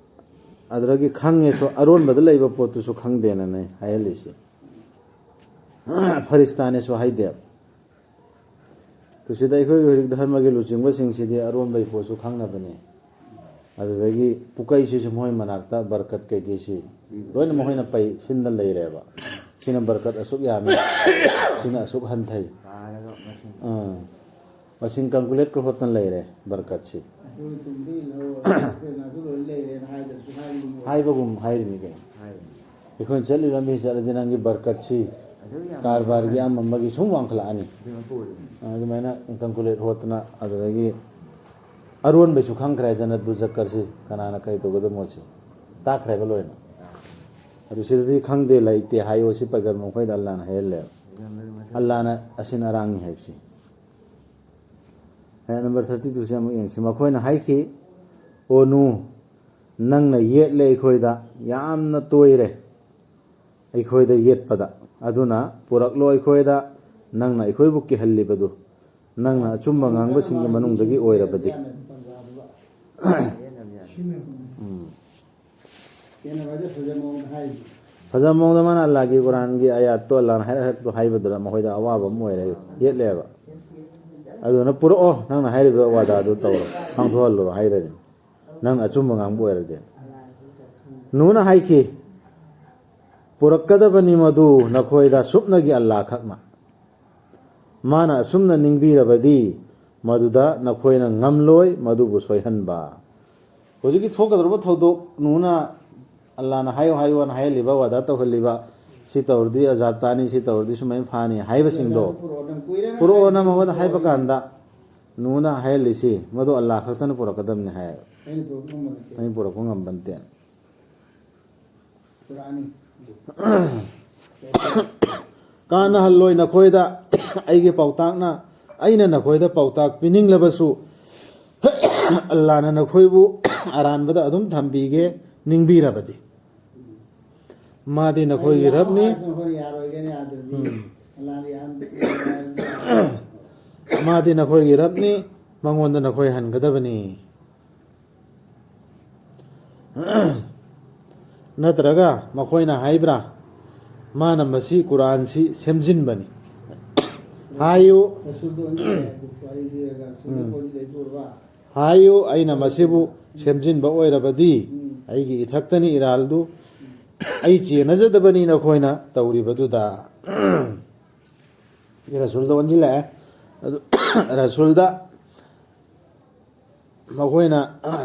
ꯑꯗꯨꯗꯒꯤ ꯈꯪꯉꯦꯁꯨ, ꯑꯔꯣꯟꯕꯗ ꯂꯩꯕ ꯄꯣꯠꯇꯨꯁꯨ ꯈꯪꯗꯦꯅꯅꯦ ꯍꯥꯏꯍꯜꯂꯤꯁꯤ꯫ ꯐꯔꯤꯁꯇꯥꯅꯦꯁꯨ ꯍꯥꯏꯗꯦ꯫ ꯇꯨ ꯁꯤꯗ ꯑꯩꯈꯣꯏꯒꯤ ꯍꯧꯖꯤꯛ ꯙꯔꯃꯒꯤ ꯂꯨꯆꯤꯡꯕꯁꯤꯡꯁꯤꯗꯤ ꯑꯔꯣꯟꯕꯒꯤ ꯄꯣꯠꯁꯨ ꯈꯪꯅꯕꯅꯤ꯫ ꯑꯗꯨꯗꯒꯤ ꯄꯨꯀꯩꯁꯤꯁꯨ ꯃꯣꯏ ꯃꯅꯥꯛꯇ ꯕꯔꯀꯠ ꯀꯩꯀꯩꯁꯤ ꯂꯣꯏꯅ ꯃꯈꯣꯏꯅ ꯄꯩ ꯁꯤꯟꯗ ꯂꯩꯔꯦꯕ꯫ ꯁꯤꯅ ꯕꯔꯀꯠ ꯑꯁꯨꯛ ꯌꯥꯝꯃꯤ, ꯁꯤꯅ ꯑꯁꯨꯛ ꯍꯟꯊꯩ꯫ ꯄꯥꯔꯒ ꯃꯁꯤꯡ ꯑꯥ, ꯃꯁꯤꯡ ꯀꯥꯜꯀꯨꯂꯦꯠꯀ ꯍꯣꯠꯇꯅ ꯂꯩꯔꯦ ꯕꯔꯀꯠꯁꯤ꯫ ꯑꯩꯈꯣꯏ ꯇꯨꯡꯗꯒꯤ ꯂꯧꯔꯒ ꯑꯩꯈꯣꯏꯅ ꯑꯗꯨ ꯂꯣꯏ ꯂꯩꯔꯦꯅ ꯍꯥꯏꯗꯕꯁꯨ ꯍꯥꯏꯔꯤꯕ ꯃꯣꯏ꯫ ꯍꯥꯏꯕꯒꯨꯝ ꯍꯥꯏꯔꯤꯅꯤ ꯀꯩꯅꯣ꯫ ꯍꯥꯏꯕꯅꯤ꯫ ꯑꯩꯈꯣꯏꯅ ꯆꯠꯂꯤꯕ ꯂꯝꯕꯤ ꯆꯠꯂꯗꯤ ꯅꯪꯒꯤ ꯕꯔꯀꯠꯁꯤ ꯑꯗꯨ ꯌꯥꯝ ꯀꯔꯕꯥꯔꯒꯤ ꯑꯃ ꯑꯃꯒꯤ ꯁꯨꯝ ꯋꯥꯡꯈꯠꯂꯛꯑꯅꯤ꯫ ꯑꯗꯨ ꯃꯄꯨ ꯑꯣꯏꯔꯤꯕꯅꯤ꯫ ꯑꯗꯨꯃꯥꯏꯅ ꯀꯥꯜꯀꯨꯂꯦꯠ ꯍꯣꯠꯇꯅ ꯑꯗꯨꯗꯒꯤ ꯑꯔꯣꯟꯕꯩꯁꯨ ꯈꯪꯈ꯭ꯔꯦ ꯖꯅꯠꯗꯨ ꯖꯛꯀꯔꯁꯤ ꯀꯅꯥꯅ ꯀꯔꯤ ꯇꯧꯒꯗꯕ ꯃꯣꯠꯁꯤ ꯇꯥꯛꯈ꯭ꯔꯦꯕ ꯂꯣꯏꯅ꯫ ꯑꯗꯨ ꯁꯤꯗꯗꯤ ꯈꯪꯗꯦ ꯂꯩꯇꯦ ꯍꯥꯏꯌꯣ ꯁꯤ ꯄꯩꯒꯟꯕ ꯃꯈꯣꯏꯗ ꯑꯜꯂꯥꯅ ꯍꯥꯏꯍꯜꯂꯦꯕ꯫ ꯄꯩꯒꯟꯕꯗꯨ ꯃꯊꯛ ꯑꯜꯂꯥꯅ ꯑꯁꯤꯅ ꯑꯔꯥꯡꯅꯤ ꯍꯥꯏꯕꯁꯤ꯫ ꯑꯥꯌꯠ ꯅꯝꯕꯔ ꯊꯥꯔꯇꯤ ꯇꯨꯁꯦ ꯑꯃꯨꯛ ꯌꯦꯡꯁꯤ꯫ ꯃꯈꯣꯏꯅ ꯍꯥꯏꯈꯤ, "ꯑꯣ ꯅꯨ, ꯅꯪꯅ ꯌꯦꯠꯂꯦ ꯑꯩꯈꯣꯏꯗ, ꯌꯥꯝꯅ ꯇꯣꯏꯔꯦ ꯑꯩꯈꯣꯏꯗ ꯌꯦꯠꯄꯗ꯫ ꯑꯗꯨꯅ ꯄꯨꯔꯛꯂꯣ ꯑꯩꯈꯣꯏꯗ ꯅꯪꯅ ꯑꯩꯈꯣꯏꯕꯨ ꯀꯤꯍꯜꯂꯤꯕꯗꯨ, ꯅꯪꯅ ꯑꯆꯨꯝꯕ ꯉꯥꯡꯕꯁꯤꯡꯒꯤ ꯃꯅꯨꯡꯗꯒꯤ ꯑꯣꯏꯔꯕꯗꯤ꯫" ꯍꯦꯟꯅ ꯌꯥꯝ ꯎꯝ꯫ ꯍꯦꯟꯅ ꯐꯖ ꯐꯖ ꯃꯑꯣꯡꯗ ꯍꯥꯏꯔꯤ꯫ ꯐꯖꯕ ꯃꯑꯣꯡꯗ ꯃꯥꯅ ꯑꯜꯂꯥꯍꯒꯤ ꯀꯨꯔꯥꯟꯒꯤ ꯑꯥꯌꯥꯠꯇꯣ ꯑꯜꯂꯥꯍꯅ ꯍꯥꯏꯔꯛ ꯍꯥꯏꯔꯛꯇꯣ ꯍꯥꯏꯕꯗꯨꯗ ꯃꯈꯣꯏꯗ ꯑꯋꯥꯕ ꯑꯃ ꯑꯣꯏꯔꯦ, ꯌꯦꯠꯂꯦꯕ꯫ ꯑꯗꯨꯅ ꯄꯨꯔꯛꯑꯣ, ꯅꯪꯅ ꯍꯥꯏꯔꯤꯕ ꯋꯥꯗꯥꯗꯨ ꯇꯧꯔꯣ, ꯄꯥꯡꯊꯣꯛꯍꯜꯂꯨꯔꯣ ꯍꯥꯏꯔꯅꯤ, ꯅꯪꯅ ꯑꯆꯨꯝꯕ ꯉꯥꯡꯕ ꯑꯣꯏꯔꯗꯤ꯫ ꯅꯨꯅ ꯍꯥꯏꯈꯤ, "ꯄꯨꯔꯛꯀꯗꯕꯅꯤ ꯃꯗꯨ ꯅꯈꯣꯏꯗ ꯁꯨꯞꯅꯒꯤ ꯑꯜꯂꯥꯍ ꯈꯛꯅ꯫ ꯃꯥꯅ ꯑꯁꯨꯝꯅ ꯅꯤꯡꯕꯤꯔꯕꯗꯤ ꯃꯗꯨꯗ ꯅꯈꯣꯏꯅ ꯉꯝꯂꯣꯏ ꯃꯗꯨꯕꯨ ꯁꯣꯏꯍꯟꯕ꯫" ꯍꯧꯖꯤꯛꯀꯤ ꯊꯣꯛꯀꯗꯧꯔꯤꯕ ꯊꯧꯗꯣꯛ ꯅꯨꯅ ꯑꯜꯂꯥꯍꯅ ꯍꯥꯏꯌꯨ ꯍꯥꯏꯌꯨꯅ ꯍꯥꯏꯍꯜꯂꯤꯕ, ꯋꯥꯗꯥ ꯇꯧꯍꯜꯂꯤꯕ, ꯁꯤ ꯇꯧꯔꯗꯤ ꯑꯖꯥꯕ ꯇꯥꯅꯤ, ꯁꯤ ꯇꯧꯔꯗꯤ ꯁꯨꯃꯥꯏꯅ ꯐꯥꯅꯤ ꯍꯥꯏꯕꯁꯤꯡꯗꯣ ꯄꯨꯔꯛꯑꯣ ꯅꯪ ꯀꯨꯏꯔꯦ ꯅꯪ ꯄꯨꯔꯛꯑꯣꯅ ꯍꯥꯏꯁꯦ꯫ ꯃꯉꯣꯟꯗ ꯍꯥꯏꯕ ꯀꯥꯟꯗ ꯅꯨꯅ ꯍꯥꯏꯍꯜꯂꯤꯁꯤ ꯃꯗꯨ ꯑꯜꯂꯥꯍ ꯈꯛꯇꯅ ꯄꯨꯔꯛꯀꯗꯕꯅꯤ ꯍꯥꯏꯌꯦꯕ꯫ ꯑꯩꯅ ꯄꯨꯔꯛꯄ ꯉꯝꯕ ꯅꯠꯇꯦ꯫ ꯑꯩꯅ ꯄꯨꯔꯛꯄ ꯉꯝꯕ ꯅꯠꯇꯦ꯫ ꯄꯨꯔꯛꯑꯅꯤ꯫ ꯀꯥꯟꯅꯍꯜꯂꯣꯏ ꯅꯈꯣꯏꯗ ꯑꯩꯒꯤ ꯄꯥꯎꯇꯥꯛꯅ, ꯑꯩꯅ ꯅꯈꯣꯏꯗ ꯄꯥꯎꯇꯥꯛ ꯄꯤꯅꯤꯡꯂꯕꯁꯨ, ꯑꯜꯂꯥꯍꯅ ꯅꯈꯣꯏꯕꯨ ꯑꯔꯥꯟꯕꯗ ꯑꯗꯨꯝ ꯊꯝꯕꯤꯒꯦ ꯅꯤꯡꯕꯤꯔꯕꯗꯤ꯫ ꯃꯥꯗꯤ ꯅꯈꯣꯏꯒꯤ ꯔꯕꯅꯤ꯫ ꯍꯥꯏꯁꯤꯅ ꯑꯩꯈꯣꯏꯅ ꯌꯥꯔꯣꯏꯒꯦꯅ ꯌꯥꯗ꯭ꯔꯗꯤ ꯎꯝ꯫ ꯑꯜꯂꯥꯍꯅ ꯌꯥꯍꯟ-, ꯃꯥꯗꯤ ꯅꯈꯣꯏꯒꯤ ꯔꯕꯅꯤ, ꯃꯉꯣꯟꯗ ꯅꯈꯣꯏ ꯍꯟꯒꯗꯕꯅꯤ꯫ ꯅꯠꯇ꯭ꯔꯒ ꯃꯈꯣꯏꯅ ꯍꯥꯏꯕ꯭ꯔꯥ, "ꯃꯥꯅ ꯃꯁꯤ ꯀꯨꯔꯥꯟꯁꯤ ꯁꯦꯝꯖꯤꯟꯕꯅꯤ"? ꯍꯥꯏꯌꯨ꯫ ꯔꯁꯨꯜꯗꯣ ꯑꯣꯟꯁꯤꯜꯂꯦ ꯍꯥꯏꯕꯗꯨ ꯋꯥꯔꯤ ꯂꯤꯔꯒ ꯔꯁꯨꯜꯗꯣ ꯎꯝ꯫ ꯑꯣꯟꯁꯤꯜꯂꯦ ꯇꯧꯔꯕ? ꯍꯥꯏꯌꯨ, ꯑꯩꯅ ꯃꯁꯤꯕꯨ ꯁꯦꯝꯖꯤꯟꯕ ꯑꯣꯏꯔꯕꯗꯤ, ꯑꯩꯒꯤ ꯏꯊꯛꯇꯅꯤ ꯏꯔꯥꯜꯗꯨ, ꯑꯩ ꯆꯦꯟꯅꯖꯗꯕꯅꯤ ꯅꯈꯣꯏꯅ ꯇꯧꯔꯤꯕꯗꯨꯗ꯫ ꯔꯁꯨꯜꯗ ꯑꯣꯟꯁꯤꯜꯂꯛꯑꯦ꯫ ꯑꯗꯨ ꯔꯁꯨꯜꯗ ꯃꯈꯣꯏꯅ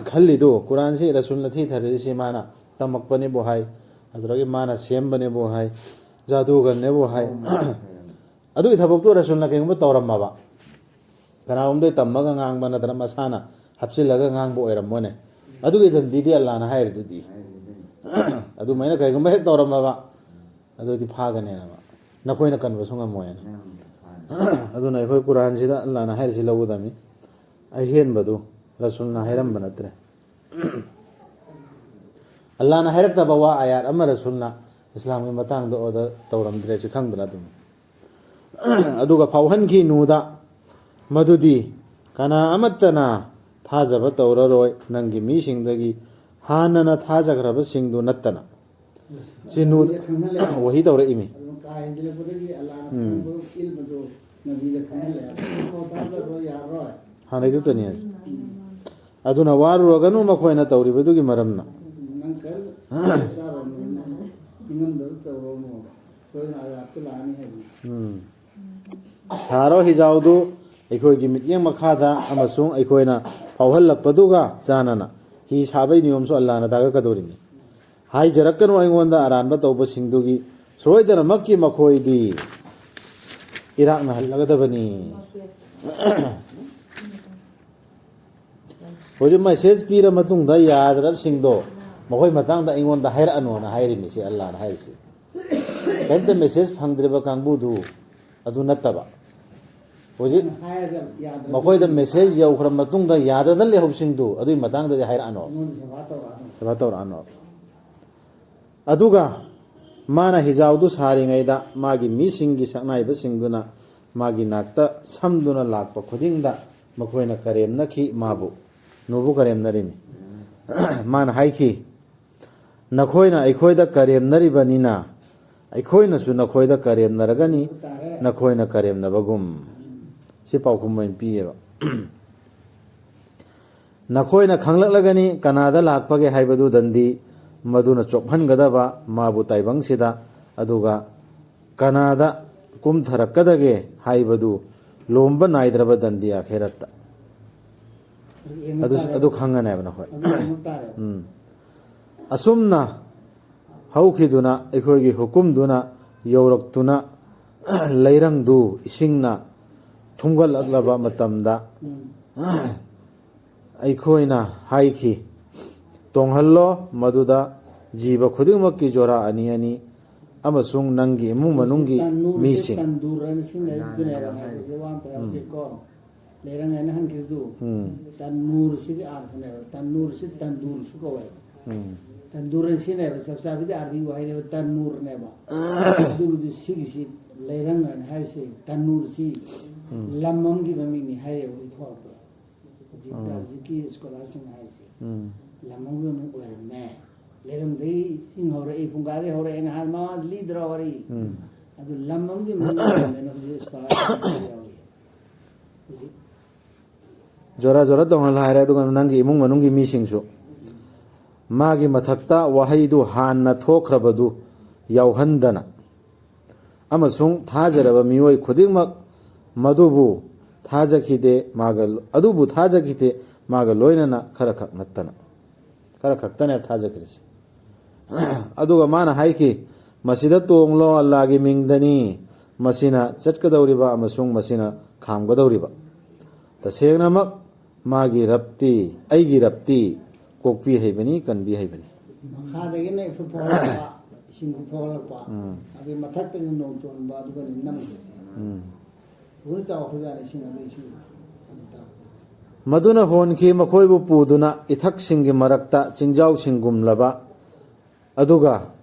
ꯈꯜꯂꯤꯗꯨ, ꯀꯨꯔꯥꯟꯁꯤ ꯔꯁꯨꯜꯅ ꯊꯤꯊꯔꯤꯁꯤ ꯃꯥꯅ ꯇꯝꯃꯛꯄꯅꯦꯕꯨ ꯍꯥꯏ, ꯑꯗꯨꯗꯒꯤ ꯃꯥꯅ ꯁꯦꯝꯕꯅꯦꯕꯨ ꯍꯥꯏ, ꯖꯥꯗꯨꯒꯔꯅꯦꯕꯨ ꯍꯥꯏ꯫ ꯑꯗꯨꯒꯤ ꯊꯕꯛꯇꯨ ꯔꯁꯨꯜꯅ ꯀꯩꯒꯨꯝꯕ ꯇꯧꯔꯝꯃꯕ, ꯀꯅꯥꯒꯨꯝꯕꯗ ꯇꯝꯃꯒ ꯉꯥꯡꯕ ꯅꯠꯇꯅ ꯃꯁꯥꯅ ꯍꯥꯞꯆꯤꯜꯂꯒ ꯉꯥꯡꯕ ꯑꯣꯏꯔꯝꯃꯣꯅꯦ꯫ ꯑꯗꯨꯒꯤ ꯗꯟꯗꯤꯗꯤ ꯑꯜꯂꯥꯅ ꯍꯥꯏꯔꯤꯗꯨꯗꯤ꯫ ꯑꯗꯨꯃꯥꯏꯅ ꯀꯩꯒꯨꯝꯕ ꯍꯦꯛ ꯇꯧꯔꯝꯃꯕ, ꯑꯗꯨꯗꯤ ꯐꯥꯒꯅꯦꯅ, ꯅꯈꯣꯏꯅ ꯀꯟꯕꯁꯨ ꯉꯝꯃꯣꯏꯅ꯫ ꯑꯗꯨꯅ ꯑꯩꯈꯣꯏ ꯀꯨꯔꯥꯟꯁꯤꯗ ꯑꯜꯂꯥꯅ ꯍꯥꯏꯔꯤꯁꯤ ꯂꯧꯒꯗꯕꯅꯤ꯫ ꯑꯍꯦꯟꯕꯗꯨ ꯔꯁꯨꯜꯅ ꯍꯥꯏꯔꯝꯕ ꯅꯠꯇ꯭ꯔꯦ꯫ ꯑꯜꯂꯥꯅ ꯍꯥꯏꯔꯛꯇꯕ ꯋꯥ ꯑꯌꯥꯠ ꯑꯃ ꯔꯁꯨꯜꯅ ꯏꯁꯂꯥꯝꯒꯤ ꯃꯇꯥꯡꯗ ꯑꯣꯔꯗꯔ ꯇꯧꯔꯝꯗ꯭ꯔꯦ, ꯁꯤ ꯈꯪꯗꯅ ꯑꯗꯨꯝ꯫ ꯑꯗꯨꯒ ꯐꯥꯎꯍꯟꯈꯤ ꯅꯨꯗ, ꯃꯗꯨꯗꯤ ꯀꯅꯥ ꯑꯃꯠꯇꯅ ꯊꯥꯖꯕ ꯇꯧꯔꯔꯣꯏ, ꯅꯪꯒꯤ ꯃꯤꯁꯤꯡꯗꯒꯤ ꯍꯥꯟꯅꯅ ꯊꯥꯖꯈ꯭ꯔꯕꯁꯤꯡꯗꯨ ꯅꯠꯇꯅ꯫ ꯁꯤ ꯅꯨ-, ꯅꯕꯤꯗ ꯈꯪꯍꯜꯂꯦ꯫ ꯋꯥꯍꯤ ꯇꯧꯔꯛꯏꯃꯤ꯫ ꯑꯗꯨ ꯀꯥ ꯍꯦꯟꯖꯤꯜꯂꯛꯄꯗꯒꯤ ꯑꯜꯂꯥꯅ ꯎꯝ꯫ ꯈꯪꯕ ꯏꯜꯕꯗꯨ ꯅꯕꯤꯗ ꯈꯪꯍꯜꯂꯦ꯫ ꯑꯃꯐꯥꯎ ꯊꯥꯖꯔꯣꯏ, ꯌꯥꯔꯔꯣꯏ꯫ ꯍꯥꯟꯅꯩꯗꯨꯇꯅꯤ꯫ ꯎꯝ꯫ ꯑꯗꯨꯅ ꯋꯥꯔꯨꯔꯒꯅꯨ ꯃꯈꯣꯏꯅ ꯇꯧꯔꯤꯕꯗꯨꯒꯤ ꯃꯔꯝꯅ꯫ ꯎꯝ, ꯅꯪ ꯀꯔꯤꯝ ꯆꯥꯔꯨꯔꯅꯨ, ꯅꯪ ꯅꯤꯡꯉꯝꯗꯕ ꯇꯧꯔꯨꯔꯅꯨ꯫ ꯁꯣꯏꯗꯅ ꯑꯖꯥꯕꯇꯨ ꯂꯥꯛꯑꯅꯤ ꯍꯥꯏꯕꯅꯤ꯫ ꯎꯝ꯫ ꯁꯥꯔꯣ ꯍꯤꯖꯥꯎꯗꯨ ꯑꯩꯈꯣꯏꯒꯤ ꯃꯤꯠꯌꯦꯡ ꯃꯈꯥꯗ ꯑꯃꯁꯨꯡ ꯑꯩꯈꯣꯏꯅ ꯐꯥꯎꯍꯜꯂꯛꯄꯗꯨꯒ ꯆꯥꯟꯅꯅ꯫ ꯍꯤ ꯁꯥꯕꯩ ꯅꯤꯌꯣꯝꯁꯨ ꯑꯜꯂꯥꯅ ꯇꯥꯛꯂꯛꯀꯗꯧꯔꯤꯅꯤ꯫ ꯍꯥꯏꯖꯔꯛꯀꯅꯨ ꯑꯩꯉꯣꯟꯗ ꯑꯔꯥꯟꯕ ꯇꯧꯕꯁꯤꯡꯗꯨꯒꯤ, ꯁꯣꯏꯗꯅꯃꯛꯀꯤ ꯃꯈꯣꯏꯗꯤ ꯏꯔꯥꯛꯅꯍꯜꯂꯒꯗꯕꯅꯤ꯫ ꯍꯧꯖꯤꯛ ꯃꯦꯁꯦꯖ ꯄꯤꯔ ꯃꯇꯨꯡꯗ ꯌꯥꯗ꯭ꯔꯕꯁꯤꯡꯗꯣ ꯃꯈꯣꯏ ꯃꯇꯥꯡꯗ ꯑꯩꯉꯣꯟꯗ ꯍꯥꯏꯔꯛꯑꯅꯣꯅ ꯍꯥꯏꯔꯤꯃꯤꯁꯦ, ꯑꯜꯂꯥꯅ ꯍꯥꯏꯔꯤꯁꯦ꯫ ꯀꯔꯤꯝꯇ ꯃꯦꯁꯦꯖ ꯐꯪꯗ꯭ꯔꯤꯕ ꯀꯥꯡꯕꯨꯗꯨ ꯑꯗꯨ ꯅꯠꯇꯕ, ꯍꯧꯖꯤꯛ ꯍꯥꯏꯔꯒ ꯌꯥꯗ꯭ꯔꯕ ꯃꯈꯣꯏꯗ ꯃꯦꯁꯦꯖ ꯌꯧꯈ꯭ꯔ ꯃꯇꯨꯡꯗ ꯌꯥꯗꯗꯅ ꯂꯩꯍꯧꯕꯁꯤꯡꯗꯨ ꯑꯗꯨꯒꯤ ꯃꯇꯥꯡꯗꯗꯤ ꯍꯥꯏꯔꯛꯑꯅꯣ꯫ ꯑꯩꯉꯣꯟꯗ ꯁꯦꯕꯥ ꯇꯧꯔꯛꯑꯅꯣ꯫ ꯁꯦꯕꯥ ꯇꯧꯔꯛꯑꯅꯣ꯫ ꯑꯗꯨꯒ ꯃꯥꯅ ꯍꯤꯖꯥꯎꯗꯨ ꯁꯥꯔꯤꯉꯩꯗ ꯃꯥꯒꯤ ꯃꯤꯁꯤꯡꯒꯤ ꯁꯛꯅꯥꯏꯕꯁꯤꯡꯗꯨꯅ ꯃꯥꯒꯤ ꯅꯥꯛꯇ ꯁꯝꯗꯨꯅ ꯂꯥꯛꯄ ꯈꯨꯗꯤꯡꯗ ꯃꯈꯣꯏꯅ ꯀꯔꯦꯝꯅꯈꯤ ꯃꯥꯕꯨ꯫ ꯅꯨꯕꯨ ꯀꯔꯦꯝꯅꯔꯤꯅꯤ꯫ ꯃꯥꯅ ꯍꯥꯏꯈꯤ, "ꯅꯈꯣꯏꯅ ꯑꯩꯈꯣꯏꯗ ꯀꯔꯦꯝꯅꯔꯤꯕꯅꯤꯅ ꯑꯩꯈꯣꯏꯅꯁꯨ ꯅꯈꯣꯏꯗ ꯀꯔꯦꯝꯅꯔꯒꯅꯤ, ꯅꯈꯣꯏꯅ ꯀꯔꯦꯝꯅꯕꯒꯨꯝ"꯫ ꯁꯤ ꯄꯥꯎꯈꯨꯝ ꯑꯣꯏꯅ ꯄꯤꯌꯦꯕ꯫ ꯅꯈꯣꯏꯅ ꯈꯪꯂꯛꯂꯒꯅꯤ ꯀꯅꯥꯗ ꯂꯥꯛꯄꯒꯦ ꯍꯥꯏꯕꯗꯨ ꯗꯟꯗꯤ, ꯃꯗꯨꯅ ꯆꯣꯞꯍꯟꯒꯗꯕ ꯃꯥꯕꯨ ꯇꯥꯏꯕꯪꯁꯤꯗ, ꯑꯗꯨꯒ ꯀꯅꯥꯗ ꯀꯨꯝꯊꯔꯛꯀꯗꯒꯦ ꯍꯥꯏꯕꯗꯨ ꯂꯣꯝꯕ ꯅꯥꯏꯗ꯭ꯔꯕ ꯗꯟꯗꯤ ꯑꯥꯈꯦꯔꯠꯇ꯫ ꯑꯗꯨ, ꯑꯗꯨ ꯈꯪꯉꯅꯦꯕ ꯅꯈꯣꯏ꯫ ꯑꯗꯨ ꯌꯦꯡꯕ ꯇꯥꯔꯦꯕ꯫ ꯎꯝ꯫ ꯑꯁꯨꯝꯅ ꯍꯧꯈꯤꯗꯨꯅ ꯑꯩꯈꯣꯏꯒꯤ ꯍꯨꯀꯨꯝꯗꯨꯅ ꯌꯧꯔꯛꯇꯨꯅ ꯂꯩꯔꯪꯗꯨ ꯏꯁꯤꯡꯅ ꯊꯨꯝꯒꯠꯂꯛꯂꯕ ꯃꯇꯝꯗ, ꯎꯝ꯫ ꯑꯩꯈꯣꯏꯅ ꯍꯥꯏꯈꯤ, "ꯇꯣꯡꯍꯜꯂꯣ ꯃꯗꯨꯗ ꯖꯤꯕ ꯈꯨꯗꯤꯡꯃꯛꯀꯤ ꯖꯣꯔꯥ ꯑꯅꯤ ꯑꯅꯤ, ꯑꯃꯁꯨꯡ ꯅꯪꯒꯤ ꯏꯃꯨꯡ ꯃꯅꯨꯡꯒꯤ ꯇꯟꯅꯨꯔꯁꯦ ꯃꯤꯁꯤꯡ"꯫ ꯇꯟꯗꯨꯔ ꯍꯥꯏꯅ ꯁꯤꯖꯤꯟꯅꯔꯤꯕꯗꯨꯅꯦꯕ ꯍꯥꯏꯕꯁꯦ ꯋꯥ ꯑꯝꯇ ꯎꯝ꯫ ꯌꯥꯎꯗꯦꯀꯣ꯫ ꯂꯩꯔꯪ ꯍꯥꯏꯅ ꯍꯟꯈꯤꯕꯗꯨ ꯎꯝ꯫ ꯇꯟꯅꯨꯔꯁꯤꯒꯤ ꯑꯥꯔꯊꯅꯦꯕ꯫ ꯇꯟꯅꯨꯔꯁꯤ ꯇꯟꯗꯨꯔꯁꯨ ꯀꯧꯋꯦꯕ꯫ ꯎꯝ꯫ ꯇꯟꯗꯨꯔ ꯍꯥꯏꯅ ꯁꯤꯖꯤꯟꯅꯩꯕ꯫ ꯆꯞ ꯆꯥꯕꯤꯗꯤ ꯑꯥꯔꯕꯤ ꯋꯥꯍꯩꯅꯦꯕ, ꯇꯟꯅꯨꯔꯅꯦꯕ꯫ ꯑꯗꯨꯒꯤꯗꯨ ꯁꯤꯒꯤꯁꯤ ꯂꯩꯔꯪ ꯍꯥꯏꯅ ꯍꯥꯏꯔꯤꯁꯦ ꯇꯟꯅꯨꯔꯁꯤ ꯎꯝ꯫ ꯂꯝ ꯑꯃꯒꯤ ꯃꯃꯤꯡꯅꯤ ꯍꯥꯏꯔꯦꯕ ꯍꯧꯖꯤꯛ ꯐꯥꯎꯕꯗ꯫ ꯍꯧꯖꯤꯛ, ꯎꯝ꯫ ꯍꯧꯖꯤꯛꯀꯤ ꯁ꯭ꯀꯣꯂꯥꯔꯁꯤꯡ ꯍꯥꯏꯔꯤꯁꯦ ꯎꯝ꯫ ꯂꯝ ꯑꯃꯒꯤ ꯃꯃꯤꯡ ꯑꯣꯏꯔꯝꯃꯦ꯫ ꯂꯩꯔꯪꯗꯩ ꯏꯁꯤꯡ ꯍꯧꯔꯛꯏ, ꯐꯨꯡꯒꯥꯗꯩ ꯍꯧꯔꯛꯑꯦꯅ ꯍꯥꯏ ꯃꯃꯥꯡꯗ ꯂꯤꯗ꯭ꯔꯣ ꯋꯥꯔꯤ? ꯎꯝ꯫ ꯑꯗꯨ ꯂꯝ ꯑꯃꯒꯤ ꯃꯃꯤꯡ ꯑꯣꯏꯔꯝꯃꯦꯅ ꯍꯧꯖꯤꯛ ꯁ꯭ꯀꯣꯂꯥꯔꯁꯤꯡ ꯌꯥꯎꯔꯤ꯫ ꯍꯧꯖꯤꯛ ꯖꯣꯔꯥ ꯖꯣꯔꯥ ꯇꯧꯍꯜꯂꯣ ꯍꯥꯏꯔꯦ, ꯑꯗꯨꯒ ꯅꯪꯒꯤ ꯏꯃꯨꯡ ꯃꯅꯨꯡꯒꯤ ꯃꯤꯁꯤꯡꯁꯨ꯫ ꯃꯥꯒꯤ ꯃꯊꯛꯇ ꯋꯥꯍꯩꯗꯨ ꯍꯥꯟꯅ ꯊꯣꯛꯈ꯭ꯔꯕꯗꯨ ꯌꯥꯎꯍꯟꯗꯅ, ꯑꯃꯁꯨꯡ ꯊꯥꯖꯔꯕ ꯃꯤꯑꯣꯏ ꯈꯨꯗꯤꯡꯃꯛ ꯃꯗꯨꯕꯨ ꯊꯥꯖꯈꯤꯗꯦ, ꯃꯥꯒ, ꯑꯗꯨꯕꯨ ꯊꯥꯖꯈꯤꯗꯦ, ꯃꯥꯒ ꯂꯣꯏꯅꯅ ꯈꯔꯈꯛ ꯅꯠꯇꯅ꯫ ꯈꯔ ꯈꯛꯇꯅꯦꯕ ꯊꯥꯖꯈ꯭ꯔꯤꯁꯦ꯫ ꯑꯗꯨꯒ ꯃꯥꯅ ꯍꯥꯏꯈꯤ, "ꯃꯁꯤꯗ ꯇꯣꯡꯂꯣ, ꯑꯜꯂꯥꯒꯤ ꯃꯤꯡꯗꯅꯤ ꯃꯁꯤꯅ ꯆꯠꯀꯗꯧꯔꯤꯕ ꯑꯃꯁꯨꯡ ꯃꯁꯤꯅ ꯈꯥꯝꯒꯗꯧꯔꯤꯕ꯫ ꯇꯁꯦꯡꯅꯃꯛ ꯃꯥꯒꯤ ꯔꯕꯇꯤ, ꯑꯩꯒꯤ ꯔꯕꯇꯤ ꯀꯣꯛꯄꯤ ꯍꯩꯕꯅꯤ, ꯀꯟꯕꯤ ꯍꯩꯕꯅꯤ"꯫ ꯃꯈꯥꯗꯒꯤꯅ ꯏꯐꯨꯠ ꯐꯥꯎꯍꯜꯂꯛꯄ, ꯏꯁꯤꯡꯁꯤ ꯊꯣꯛꯍꯜꯂꯛꯄ, ꯎꯝ꯫ ꯑꯗꯨꯒꯤ ꯃꯊꯛꯇꯒꯤ ꯅꯣꯡ ꯆꯣꯟꯕ, ꯑꯗꯨꯒꯅꯤ ꯅꯝꯈ꯭ꯔꯤꯁꯦ꯫ ꯎꯝ꯫ ꯎꯔ ꯆꯥꯎꯈ꯭ꯔꯖꯥꯠꯅꯤ ꯏꯁꯤꯡ ꯑꯗꯨ ꯏꯁꯤꯡ ꯑꯗꯨ ꯇꯥꯕꯗ꯫ ꯃꯗꯨꯅ ꯍꯣꯟꯈꯤ, ꯃꯈꯣꯏꯕꯨ ꯄꯨꯗꯨꯅ ꯏꯊꯛꯁꯤꯡꯒꯤ ꯃꯔꯛꯇ ꯆꯤꯡꯖꯥꯎꯁꯤꯡꯒꯨꯝꯂꯕ꯫ ꯑꯗꯨꯒ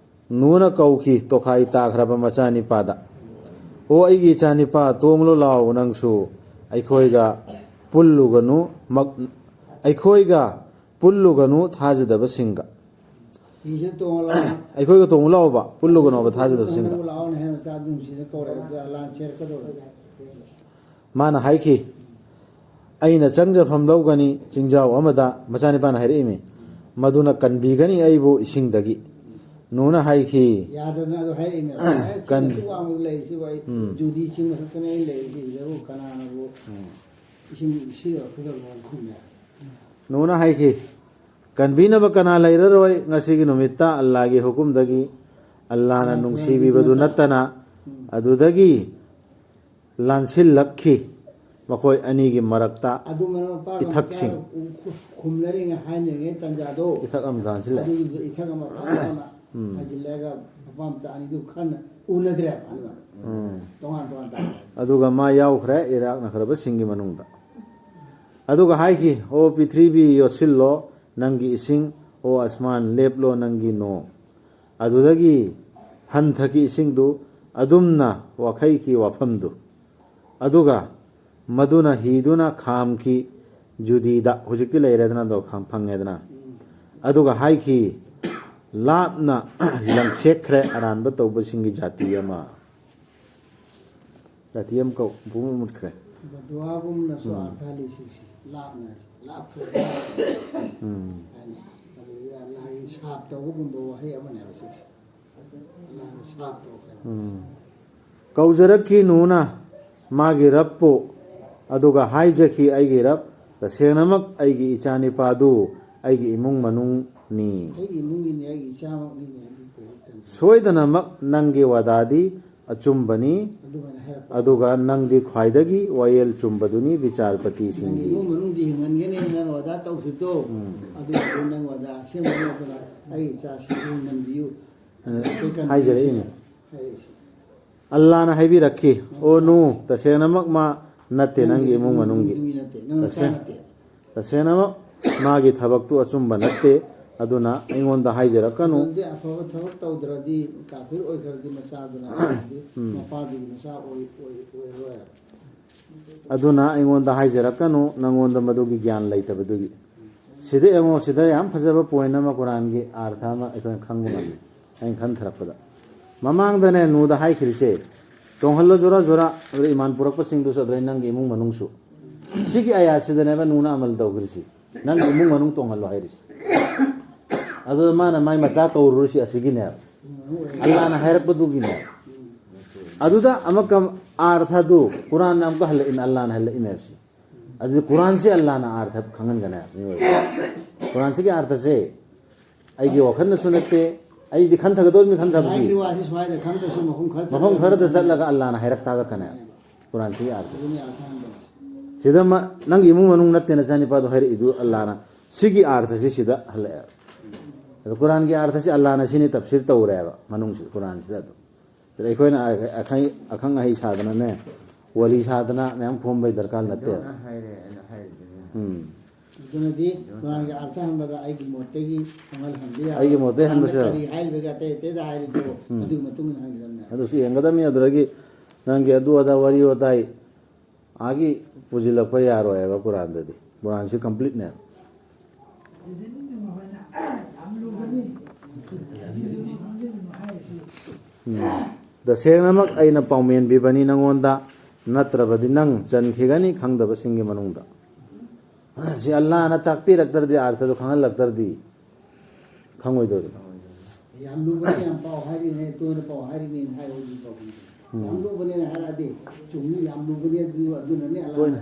ꯅꯨꯅ ꯀꯧꯈꯤ ꯇꯣꯈꯥꯏ ꯇꯥꯈ꯭ꯔꯕ ꯃꯆꯥꯅꯤꯄꯥꯗ, "ꯑꯣ ꯑꯩꯒꯤ ꯏꯆꯥꯅꯤꯄꯥ, ꯇꯣꯡꯂꯨ ꯂꯥꯎ ꯅꯪꯁꯨ, ꯑꯩꯈꯣꯏꯒ ꯄꯨꯜꯂꯨꯒꯅꯨ, ꯃꯛ-, ꯑꯩꯈꯣꯏꯒ ꯄꯨꯜꯂꯨꯒꯅꯨ ꯊꯥꯖꯗꯕꯁꯤꯡꯒ"꯫ ꯍꯤꯁꯤꯗ ꯇꯣꯡꯉ ꯂꯥꯛꯑꯣ꯫ "ꯑꯩꯈꯣꯏꯒ ꯇꯣꯡꯉꯨ ꯂꯥꯛꯑꯣꯕ, ꯄꯨꯜꯂꯨꯒꯅꯣꯕ ꯊꯥꯖꯗꯕꯁꯤꯡꯒ"꯫ ꯇꯣꯡꯉꯨ ꯂꯥꯛꯑꯣꯅ ꯍꯦꯟꯅ ꯆꯥ ꯑꯗꯨꯝ ꯁꯤꯗ ꯀꯧꯔꯛꯑꯦ, ꯑꯗꯨꯗ ꯑꯂꯥꯟ ꯆꯦꯜꯂꯛꯀꯗꯧꯔꯦ꯫ ꯃꯥꯅ ꯍꯥꯏꯈꯤ, ꯑꯩꯅ ꯆꯪꯖꯐꯝ ꯂꯧꯒꯅꯤ ꯆꯤꯡꯖꯥꯎ ꯑꯃꯗ꯫ ꯃꯆꯥꯅꯤꯄꯥꯅ ꯍꯥꯏꯔꯛꯏꯃꯤ, "ꯃꯗꯨꯅ ꯀꯟꯕꯤꯒꯅꯤ ꯑꯩꯕꯨ ꯏꯁꯤꯡꯗꯒꯤ"꯫ ꯅꯨꯅ ꯍꯥꯏꯈꯤ, ꯌꯥꯗꯗꯅ ꯑꯗꯨ ꯍꯥꯏꯔꯛꯏꯃꯦ꯫ "ꯑꯦ, ꯀꯟ- ꯁꯤ ꯋꯥꯡꯃꯗ ꯂꯩꯔꯤꯁꯤꯕꯨ ꯑꯩ ꯎꯝ꯫ ꯖꯨꯗꯤ ꯆꯤꯡ ꯃꯊꯛꯇꯅꯦ ꯑꯩ ꯂꯩꯔꯤꯁꯤꯕꯨ ꯀꯅꯥꯅꯕꯨ ꯎꯝ꯫ ꯏꯁꯤꯡ ꯁꯤꯗ ꯈꯨꯗꯛ ꯈꯨꯝꯃꯦ?" ꯅꯨꯅ ꯍꯥꯏꯈꯤ, "ꯀꯟꯕꯤꯅꯕ ꯀꯅꯥ ꯂꯩꯔꯔꯣꯏ? ꯉꯁꯤꯒꯤ ꯅꯨꯃꯤꯠꯇ ꯑꯜꯂꯥꯒꯤ ꯍꯨꯀꯨꯝꯗꯒꯤ, ꯑꯜꯂꯥꯅ ꯑꯜꯂꯥꯅ ꯅꯨꯡꯁꯤꯕꯤꯕꯗꯨ ꯅꯨꯡꯁꯤꯕꯤꯕꯗꯨ ꯅꯠꯇꯅ, ꯅꯠꯇꯅ, ꯎꯝ꯫ ꯑꯗꯨꯗꯒꯤ ꯂꯥꯟꯁꯤꯜꯂꯛꯈꯤ ꯃꯈꯣꯏ ꯑꯅꯤꯒꯤ ꯃꯔꯛꯇ ꯑꯗꯨ ꯃꯔꯝ ꯃꯄꯥꯒ ꯏꯊꯛꯁꯤꯡ꯫ ꯃꯆꯥꯒ ꯎ-, ꯈꯨ-, ꯈꯨꯝꯅꯔꯤꯉꯩ ꯍꯥꯏꯅꯔꯤꯉꯩ ꯇꯥꯟꯖꯥꯗꯣ, ꯏꯊꯛ ꯑꯃ ꯂꯥꯟꯁꯤꯜꯂꯛꯑꯦ꯫ ꯑꯗꯨꯗꯨꯗ ꯏꯊꯛ ꯑꯃ ꯐꯖꯅ ꯎꯝ꯫ ꯍꯥꯏꯖꯤꯜꯂꯒ ꯃꯄꯥ ꯃꯆꯥ ꯑꯅꯤꯗꯨ ꯈꯟꯅ ꯎꯅꯗ꯭ꯔꯦꯕ ꯑꯅꯤꯃꯛ꯫ ꯎꯝ꯫ ꯇꯣꯉꯥꯟ ꯇꯣꯉꯥꯟ ꯇꯥꯔꯦ꯫ ꯑꯗꯨꯒ ꯃꯥ ꯌꯥꯎꯈ꯭ꯔꯦ ꯏꯔꯥꯛꯅꯈ꯭ꯔꯕꯁꯤꯡꯒꯤ ꯃꯅꯨꯡꯗ꯫ ꯑꯗꯨꯒ ꯍꯥꯏꯈꯤ, "ꯑꯣ ꯄ꯭ꯔꯤꯊꯤꯕꯤ, ꯌꯣꯠꯁꯤꯜꯂꯣ ꯅꯪꯒꯤ ꯏꯁꯤꯡ, ꯑꯣ ꯑꯁꯃꯥꯟ, ꯂꯦꯞꯂꯣ ꯅꯪꯒꯤ ꯅꯣꯡ"꯫ ꯑꯗꯨꯗꯒꯤ ꯍꯟꯊꯈꯤ ꯏꯁꯤꯡꯗꯨ, ꯑꯗꯨꯝꯅ ꯋꯥꯈꯩꯈꯤ ꯋꯥꯐꯝꯗꯨ꯫ ꯑꯗꯨꯒ ꯃꯗꯨꯅ ꯍꯤꯗꯨꯅ ꯈꯥꯝꯈꯤ ꯖꯨꯗꯤꯗ꯫ ꯍꯧꯖꯤꯛꯇꯤ ꯂꯩꯔꯦꯗꯅ, ꯑꯗꯣ ꯈꯥꯝ-, ꯐꯪꯉꯦꯗꯅ꯫ ꯑꯗꯨꯒ ꯍꯥꯏꯈꯤ, "ꯂꯥꯞꯅ ꯂꯪꯁꯦꯛꯈ꯭ꯔꯦ ꯑꯔꯥꯟꯕ ꯇꯧꯕꯁꯤꯡꯒꯤ ꯖꯥꯇꯤ ꯑꯃ"꯫ ꯖꯥꯇꯤ ꯑꯃ ꯀꯧ-, ꯄꯨꯡꯃꯨꯠ ꯃꯨꯠꯈ꯭ꯔꯦ꯫ ꯕꯗꯨꯋꯥꯒꯨꯝꯅꯁꯨ ꯎꯝ꯫ ꯑꯥꯔꯊ ꯂꯩ ꯁꯤꯁꯤ, ꯂꯥꯞꯅ, ꯂꯥꯞꯈ꯭ꯔꯦ꯫ ꯎꯝ꯫ ꯍꯥꯏꯅ꯫ ꯑꯗꯨꯗ ꯑꯜꯂꯥꯍꯒꯤ ꯁꯥꯞ ꯇꯧꯕꯒꯨꯝꯕ ꯋꯥꯍꯩ ꯑꯃꯅꯦꯕ ꯁꯤꯁꯦ꯫ ꯑꯜꯂꯥꯍꯅ ꯁꯥꯞ ꯇꯧꯈ꯭ꯔꯦ꯫ ꯎꯝ꯫ ꯀꯧꯖꯔꯛꯈꯤ ꯅꯨꯅ ꯃꯥꯒꯤ ꯔꯕꯄꯨ, ꯑꯗꯨꯒ ꯍꯥꯏꯖꯈꯤ, "ꯑꯩꯒꯤ ꯔꯕ, ꯇꯁꯦꯡꯅꯃꯛ ꯑꯩꯒꯤ ꯏꯆꯥꯅꯤꯄꯥꯗꯨ ꯑꯩꯒꯤ ꯏꯃꯨꯡ ꯃꯅꯨꯡꯅꯤ꯫ ꯑꯩꯒꯤ ꯏꯃꯨꯡꯒꯤꯅꯤ, ꯑꯩꯒꯤ ꯏꯆꯥꯃꯛꯅꯤꯅꯦ", ꯑꯗꯨ ꯀꯔꯤ ꯆꯟꯗ꯭ꯔ? "ꯁꯣꯏꯗꯅꯃꯛ ꯅꯪꯒꯤ ꯋꯥꯗꯥꯗꯤ ꯑꯆꯨꯝꯕꯅꯤ, ꯑꯗꯨꯃꯥꯏꯅ ꯍꯥꯏꯔꯛꯄ꯫ ꯑꯗꯨꯒ ꯅꯪꯗꯤ ꯈ꯭ꯋꯥꯏꯗꯒꯤ ꯋꯥꯌꯦꯜ ꯆꯨꯝꯕꯗꯨꯅꯤ ꯅꯪꯒꯤ ꯕꯤꯆꯥꯔꯄꯇꯤꯁꯤꯡꯒꯤ"꯫ ꯏꯃꯨꯡ ꯃꯅꯨꯡꯗꯤ ꯍꯤꯡꯍꯟꯒꯅꯤ ꯅꯪ ꯋꯥꯗꯥ ꯇꯧꯈꯤꯕꯗꯣ, ꯎꯝ꯫ ꯑꯗꯨ ꯅꯪ ꯋꯥꯗꯥ ꯑꯁꯦꯡꯕ ꯅꯠꯇꯅ ꯑꯩꯒꯤ ꯏꯆꯥꯁꯤꯡꯕꯨ ꯍꯤꯡꯍꯟꯕꯤꯌꯨ꯫ ꯑꯗꯨ ꯑꯩꯈꯣꯏ ꯀꯟꯕꯤꯌꯨ ꯍꯥꯏꯖꯔꯛꯏꯅꯦ꯫ ꯍꯥꯏꯔꯛꯏꯁꯦ꯫ ꯑꯜꯂꯥꯅ ꯍꯥꯏꯕꯤꯔꯛꯈꯤ, "ꯑꯣ ꯅꯨ, ꯇꯁꯦꯡꯅꯃꯛ ꯃꯥ ꯅꯠꯇꯦ ꯅꯪꯒꯤ ꯏꯃꯨꯡ ꯃꯅꯨꯡꯒꯤ꯫ ꯅꯪꯒꯤ ꯃꯤ ꯅꯠꯇꯦ, ꯅꯪ ꯅꯆꯥ ꯇꯁꯦꯡ-, ꯅꯠꯇꯦ꯫ ꯇꯁꯦꯡꯅꯃꯛ ꯃꯥꯒꯤ ꯊꯕꯛꯇꯨ ꯑꯆꯨꯝꯕ ꯅꯠꯇꯦ, ꯑꯗꯨꯅ ꯑꯩꯉꯣꯟꯗ ꯍꯥꯏꯖꯔꯛꯀꯅꯨ"꯫ ꯑꯗꯨꯗꯤ ꯑꯐꯕ ꯊꯕꯛ ꯇꯧꯗ꯭ꯔꯗꯤ, ꯀꯥꯐꯤꯔ ꯑꯣꯏꯈ꯭ꯔꯗꯤ ꯃꯆꯥꯗꯨꯅ, ꯑꯗꯨꯗꯤ ꯎꯝ꯫ ꯃꯄꯥꯗꯨꯒꯤ ꯃꯆꯥ ꯑꯣꯏ-, ꯑꯣꯏ-, ꯑꯣꯏꯔꯣꯏ꯫ ꯑꯗꯨꯅ ꯑꯩꯉꯣꯟꯗ ꯍꯥꯏꯖꯔꯛꯀꯅꯨ, ꯅꯪꯉꯣꯟꯗ ꯃꯗꯨꯒꯤ ꯒ꯭ꯌꯥꯟ ꯂꯩꯇꯕꯗꯨꯒꯤ꯫ ꯁꯤꯗ ꯌꯦꯡꯉꯣ, ꯁꯤꯗ ꯌꯥꯝ ꯐꯖꯕ ꯄꯣꯏꯟ ꯑꯃ ꯀꯨꯔꯥꯟꯒꯤ ꯑꯥꯔꯊ ꯑꯃ ꯑꯩꯈꯣꯏꯅ ꯈꯪꯕ ꯉꯝꯃꯤ꯫ ꯑꯩꯅ ꯈꯟꯊꯔꯛꯄꯗ, ꯃꯃꯥꯡꯗꯅꯦ ꯅꯨꯗ ꯍꯥꯏꯈ꯭ꯔꯤꯁꯦ, "ꯇꯣꯡꯍꯜꯂꯣ ꯖꯣꯔꯥ ꯖꯣꯔꯥ, ꯑꯗꯨꯗ ꯏꯃꯥꯟ ꯄꯨꯔꯛꯄꯁꯤꯡꯗꯨꯁꯨ, ꯑꯗꯨꯗꯩ ꯅꯪꯒꯤ ꯏꯃꯨꯡ ꯃꯅꯨꯡꯁꯨ"꯫ ꯁꯤꯒꯤ ꯑꯌꯥꯠꯁꯤꯗꯅꯦꯕ ꯅꯨꯅ ꯑꯃꯜ ꯇꯧꯈ꯭ꯔꯤꯁꯤ, ꯅꯪꯒꯤ ꯏꯃꯨꯡ ꯃꯅꯨꯡ ꯇꯣꯡꯍꯜꯂꯣ ꯍꯥꯏꯔꯤꯁꯤ꯫ ꯑꯗꯨꯗ ꯃꯥꯅ ꯃꯥꯏ ꯃꯆꯥ ꯀꯧꯔꯨꯔꯤꯁꯤ ꯑꯁꯤꯒꯤꯅꯦꯕ, ꯑꯜꯂꯥꯅ ꯍꯥꯏꯔꯛꯄꯗꯨꯒꯤꯅꯦꯕ꯫ ꯑꯗꯨꯗ ꯑꯃꯨꯛꯀ ꯑꯥꯔꯊꯗꯨ ꯀꯨꯔꯥꯟꯅ ꯑꯃꯨꯛꯀ ꯍꯜꯂꯛꯏꯅ, ꯑꯜꯂꯥꯅ ꯍꯜꯂꯛꯏꯅꯦꯕ ꯁꯤ꯫ ꯑꯗꯨꯗꯤ ꯀꯨꯔꯥꯟꯁꯤ ꯑꯜꯂꯥꯅ ꯑꯥꯔꯊ ꯈꯪꯍꯟꯒꯅꯦꯕ ꯃꯤꯑꯣꯏꯕ꯫ ꯀꯨꯔꯥꯟꯁꯤꯒꯤ ꯑꯥꯔꯊꯁꯦ ꯑꯩꯒꯤ ꯋꯥꯈꯜꯅꯁꯨ ꯅꯠꯇꯦ, ꯑꯩꯗꯤ ꯈꯟꯊꯒꯗꯧꯔꯤꯕꯅꯤ, ꯈꯟꯊꯕꯗꯤ ꯍꯥꯏꯈ꯭ꯔꯤꯕ ꯋꯥꯁꯤ ꯁ꯭ꯋꯥꯏꯗ ꯈꯟꯗꯁꯨ ꯃꯐꯝ ꯈꯔ ꯃꯐꯝ ꯈꯔꯗ ꯆꯠꯂꯒ ꯑꯜꯂꯥꯅ ꯍꯥꯏꯔꯛ ꯇꯥꯔꯛꯀꯅꯦꯕ꯫ ꯀꯨꯔꯥꯟꯁꯤꯒꯤ ꯑꯥꯔꯊꯁꯦ ꯑꯗꯨꯅꯤ ꯑꯥꯔꯊ ꯍꯟꯕꯁꯦ꯫ ꯁꯤꯗ ꯃ-, ꯅꯪꯒꯤ ꯏꯃꯨꯡ ꯃꯅꯨꯡ ꯅꯠꯇꯦ ꯅꯆꯥꯅꯤꯄꯥꯗꯣ ꯍꯥꯏꯔꯛꯏꯗꯨ ꯑꯜꯂꯥꯅ, ꯁꯤꯒꯤ ꯑꯥꯔꯊꯁꯤ ꯁꯤꯗ ꯍꯜꯂꯛꯑꯦꯕ꯫ ꯑꯗꯣ ꯀꯨꯔꯥꯟꯒꯤ ꯑꯥꯔꯊꯁꯤ ꯑꯜꯂꯥꯅ ꯁꯤꯅꯤ ꯇꯞꯁꯤꯔ ꯇꯧꯔꯦꯕ ꯃꯅꯨꯡꯁꯤ ꯀꯨꯔꯥꯟꯁꯤꯗ ꯑꯗꯨꯝ꯫ ꯁꯤꯗ ꯑꯩꯈꯣꯏꯅ ꯑꯈꯪ, ꯑꯈꯪ ꯑꯍꯩ ꯁꯥꯗꯅꯅꯦ, ꯋꯥꯂꯤ ꯁꯥꯗꯅ ꯃꯌꯥꯝ ꯈꯣꯝꯕꯩ ꯗꯔꯀꯥꯔ ꯅꯠꯇꯦꯕ꯫ ꯑꯗꯨꯅ ꯍꯥꯏꯔꯦ, ꯑꯩꯅ ꯍꯥꯏꯔꯤꯗꯨꯅꯤ꯫ ꯎꯝ꯫ ꯑꯗꯨꯅꯗꯤ ꯀꯨꯔꯥꯟꯒꯤ ꯑꯥꯔꯊ ꯍꯟꯕꯗ ꯑꯩꯒꯤ ꯃꯣꯠꯇꯒꯤ ꯈꯪꯍꯜꯍꯟꯕ ꯌꯥꯔꯣꯏ꯫ ꯑꯩꯒꯤ ꯃꯣꯠꯇꯒꯤ ꯀꯨꯔꯥꯟꯗ ꯍꯟꯕꯁꯨ ꯌꯥꯔꯣꯏ꯫ ꯀꯔꯤ ꯍꯥꯏꯔꯤꯕꯒꯦ ꯑꯇꯩ ꯑꯇꯩꯗ ꯍꯥꯏꯔꯤꯗꯣ ꯎꯝ꯫ ꯑꯗꯨꯒꯤ ꯃꯇꯨꯡ ꯏꯟꯅ ꯍꯟꯒꯗꯕꯅꯦ꯫ ꯑꯗꯨꯁꯨ ꯌꯦꯡꯒꯗꯕꯅꯤ꯫ ꯑꯗꯨꯗꯒꯤ ꯅꯪꯒꯤ ꯑꯗꯨ ꯑꯗꯥ ꯋꯥꯔꯤ ꯋꯥꯇꯥꯏ ꯑꯥꯒꯤ ꯄꯨꯁꯤꯜꯂꯛꯄ ꯌꯥꯔꯣꯏ ꯍꯥꯏꯕ ꯀꯨꯔꯥꯟꯗꯗꯤ꯫ ꯀꯨꯔꯥꯟꯁꯤ ꯀꯝꯄ꯭ꯂꯤꯠꯅꯦ꯫ ꯎꯝ꯫ ꯇꯁꯦꯡꯅꯃꯛ ꯑꯩꯅ ꯄꯥꯎꯃꯦꯟꯕꯤꯕꯅꯤ ꯅꯪꯉꯣꯟꯗ, ꯅꯠꯇ꯭ꯔꯕꯗꯤ ꯅꯪ ꯆꯟꯈꯤꯒꯅꯤ ꯈꯪꯗꯕꯁꯤꯡꯒꯤ ꯃꯅꯨꯡꯗ꯫ ꯁꯤ ꯑꯜꯂꯥꯅ ꯇꯥꯛꯄꯤꯔꯛꯇ꯭ꯔꯗꯤ, ꯑꯥꯔꯊꯗꯣ ꯈꯪꯍꯜꯂꯛꯇ꯭ꯔꯗꯤ ꯈꯪꯉꯣꯏꯗꯧꯔꯤꯕ꯫ ꯌꯥꯝ ꯂꯨꯕꯅꯤ, ꯌꯥꯝ ꯄꯥꯎ ꯍꯥꯏꯔꯤꯅꯦ, ꯇꯣꯏꯅ ꯄꯥꯎ ꯍꯥꯏꯔꯤꯅꯦꯅ ꯍꯥꯏ ꯍꯧꯖꯤꯛ ꯐꯥꯎ꯫ ꯎꯝ꯫ ꯌꯥꯝ ꯂꯨꯕꯅꯦꯅ ꯍꯥꯏꯔꯛꯑꯗꯤ ꯆꯨꯝꯃꯤ, ꯌꯥꯝ ꯂꯨꯕꯅꯤ ꯑꯗꯨ, ꯑꯗꯨꯅꯅꯦ ꯑꯜꯂꯥꯅ ꯇꯣꯏꯅ,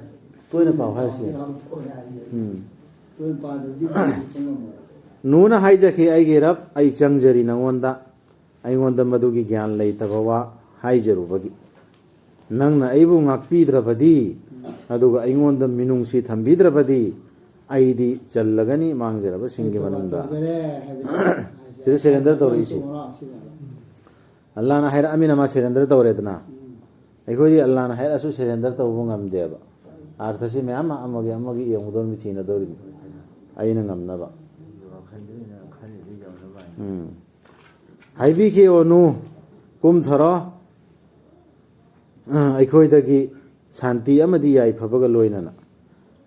ꯇꯣꯏꯅ ꯄꯥꯎ ꯍꯥꯏꯔꯤꯁꯦ꯫ ꯌꯥꯝ ꯇꯣꯏꯅ ꯍꯥꯏꯔꯤꯁꯦ꯫ ꯎꯝ꯫ ꯇꯣꯏꯅ ꯄꯥꯗ꯭ꯔꯗꯤ ꯈꯪꯉꯝꯃꯣꯏ꯫ ꯅꯨꯅ ꯍꯥꯏꯖꯈꯤ, "ꯑꯩꯒꯤ ꯔꯕ, ꯑꯩ ꯆꯪꯖꯔꯤ ꯅꯉꯣꯟꯗ꯫ ꯑꯩꯉꯣꯟꯗ ꯃꯗꯨꯒꯤ ꯒ꯭ꯌꯥꯟ ꯂꯩꯇꯕ ꯋꯥ ꯍꯥꯏꯖꯔꯨꯕꯒꯤ꯫ ꯅꯪꯅ ꯑꯩꯕꯨ ꯉꯥꯛꯄꯤꯗ꯭ꯔꯕꯗꯤ, ꯑꯗꯨꯒ ꯑꯩꯉꯣꯟꯗ ꯃꯤꯅꯨꯡꯁꯤ ꯊꯝꯕꯤꯗ꯭ꯔꯕꯗꯤ, ꯑꯩꯗꯤ ꯆꯜꯂꯒꯅꯤ ꯃꯥꯡꯖꯔꯕꯁꯤꯡꯒꯤ ꯑꯩ ꯇꯣꯕꯥ ꯃꯅꯨꯡꯗ"꯫ ꯇꯧꯖꯔꯦ ꯍꯥꯏꯕꯗꯤ ꯁꯤꯗ ꯁꯔꯦꯟꯗꯔ ꯇꯧꯔꯛꯏꯁꯦ꯫ ꯃꯔꯣ ꯑꯁꯤꯅꯦꯕ꯫ ꯑꯜꯂꯥꯅ ꯍꯥꯏꯔꯛꯑꯃꯤꯅ ꯃꯥ ꯁꯔꯦꯟꯗꯔ ꯇꯧꯔꯦꯗꯅ꯫ ꯎꯝ꯫ ꯑꯩꯈꯣꯏꯗꯤ ꯑꯜꯂꯥꯅ ꯍꯥꯏꯔꯛꯑꯁꯨ ꯁꯔꯦꯟꯗꯔ ꯇꯧꯕ ꯉꯝꯗꯦꯕ꯫ ꯑꯥꯔꯊꯁꯤ ꯃꯌꯥꯝ ꯑꯃ ꯑꯃꯒꯤ ꯑꯃꯒꯤ ꯌꯦꯡꯉꯨꯗꯧꯔꯤꯕꯅꯤ, ꯊꯤꯅꯗꯧꯔꯤꯕꯅꯤ꯫ ꯑꯩꯅ ꯉꯝꯅꯕ꯫ ꯋꯥꯈꯜꯗ ꯑꯩꯅ ꯈꯜꯂꯤꯗꯨ ꯌꯧꯅꯕ ꯍꯥꯏꯅ꯫ ꯎꯝ꯫ ꯍꯥꯏꯕꯤꯈꯤꯕꯅꯨ, ꯀꯨꯝꯊꯔꯣ, ꯑ, ꯑꯩꯈꯣꯏꯗꯒꯤ ꯁꯥꯟꯇꯤ ꯑꯃꯗꯤ ꯌꯥꯏꯐꯕꯒ ꯂꯣꯏꯅꯅ꯫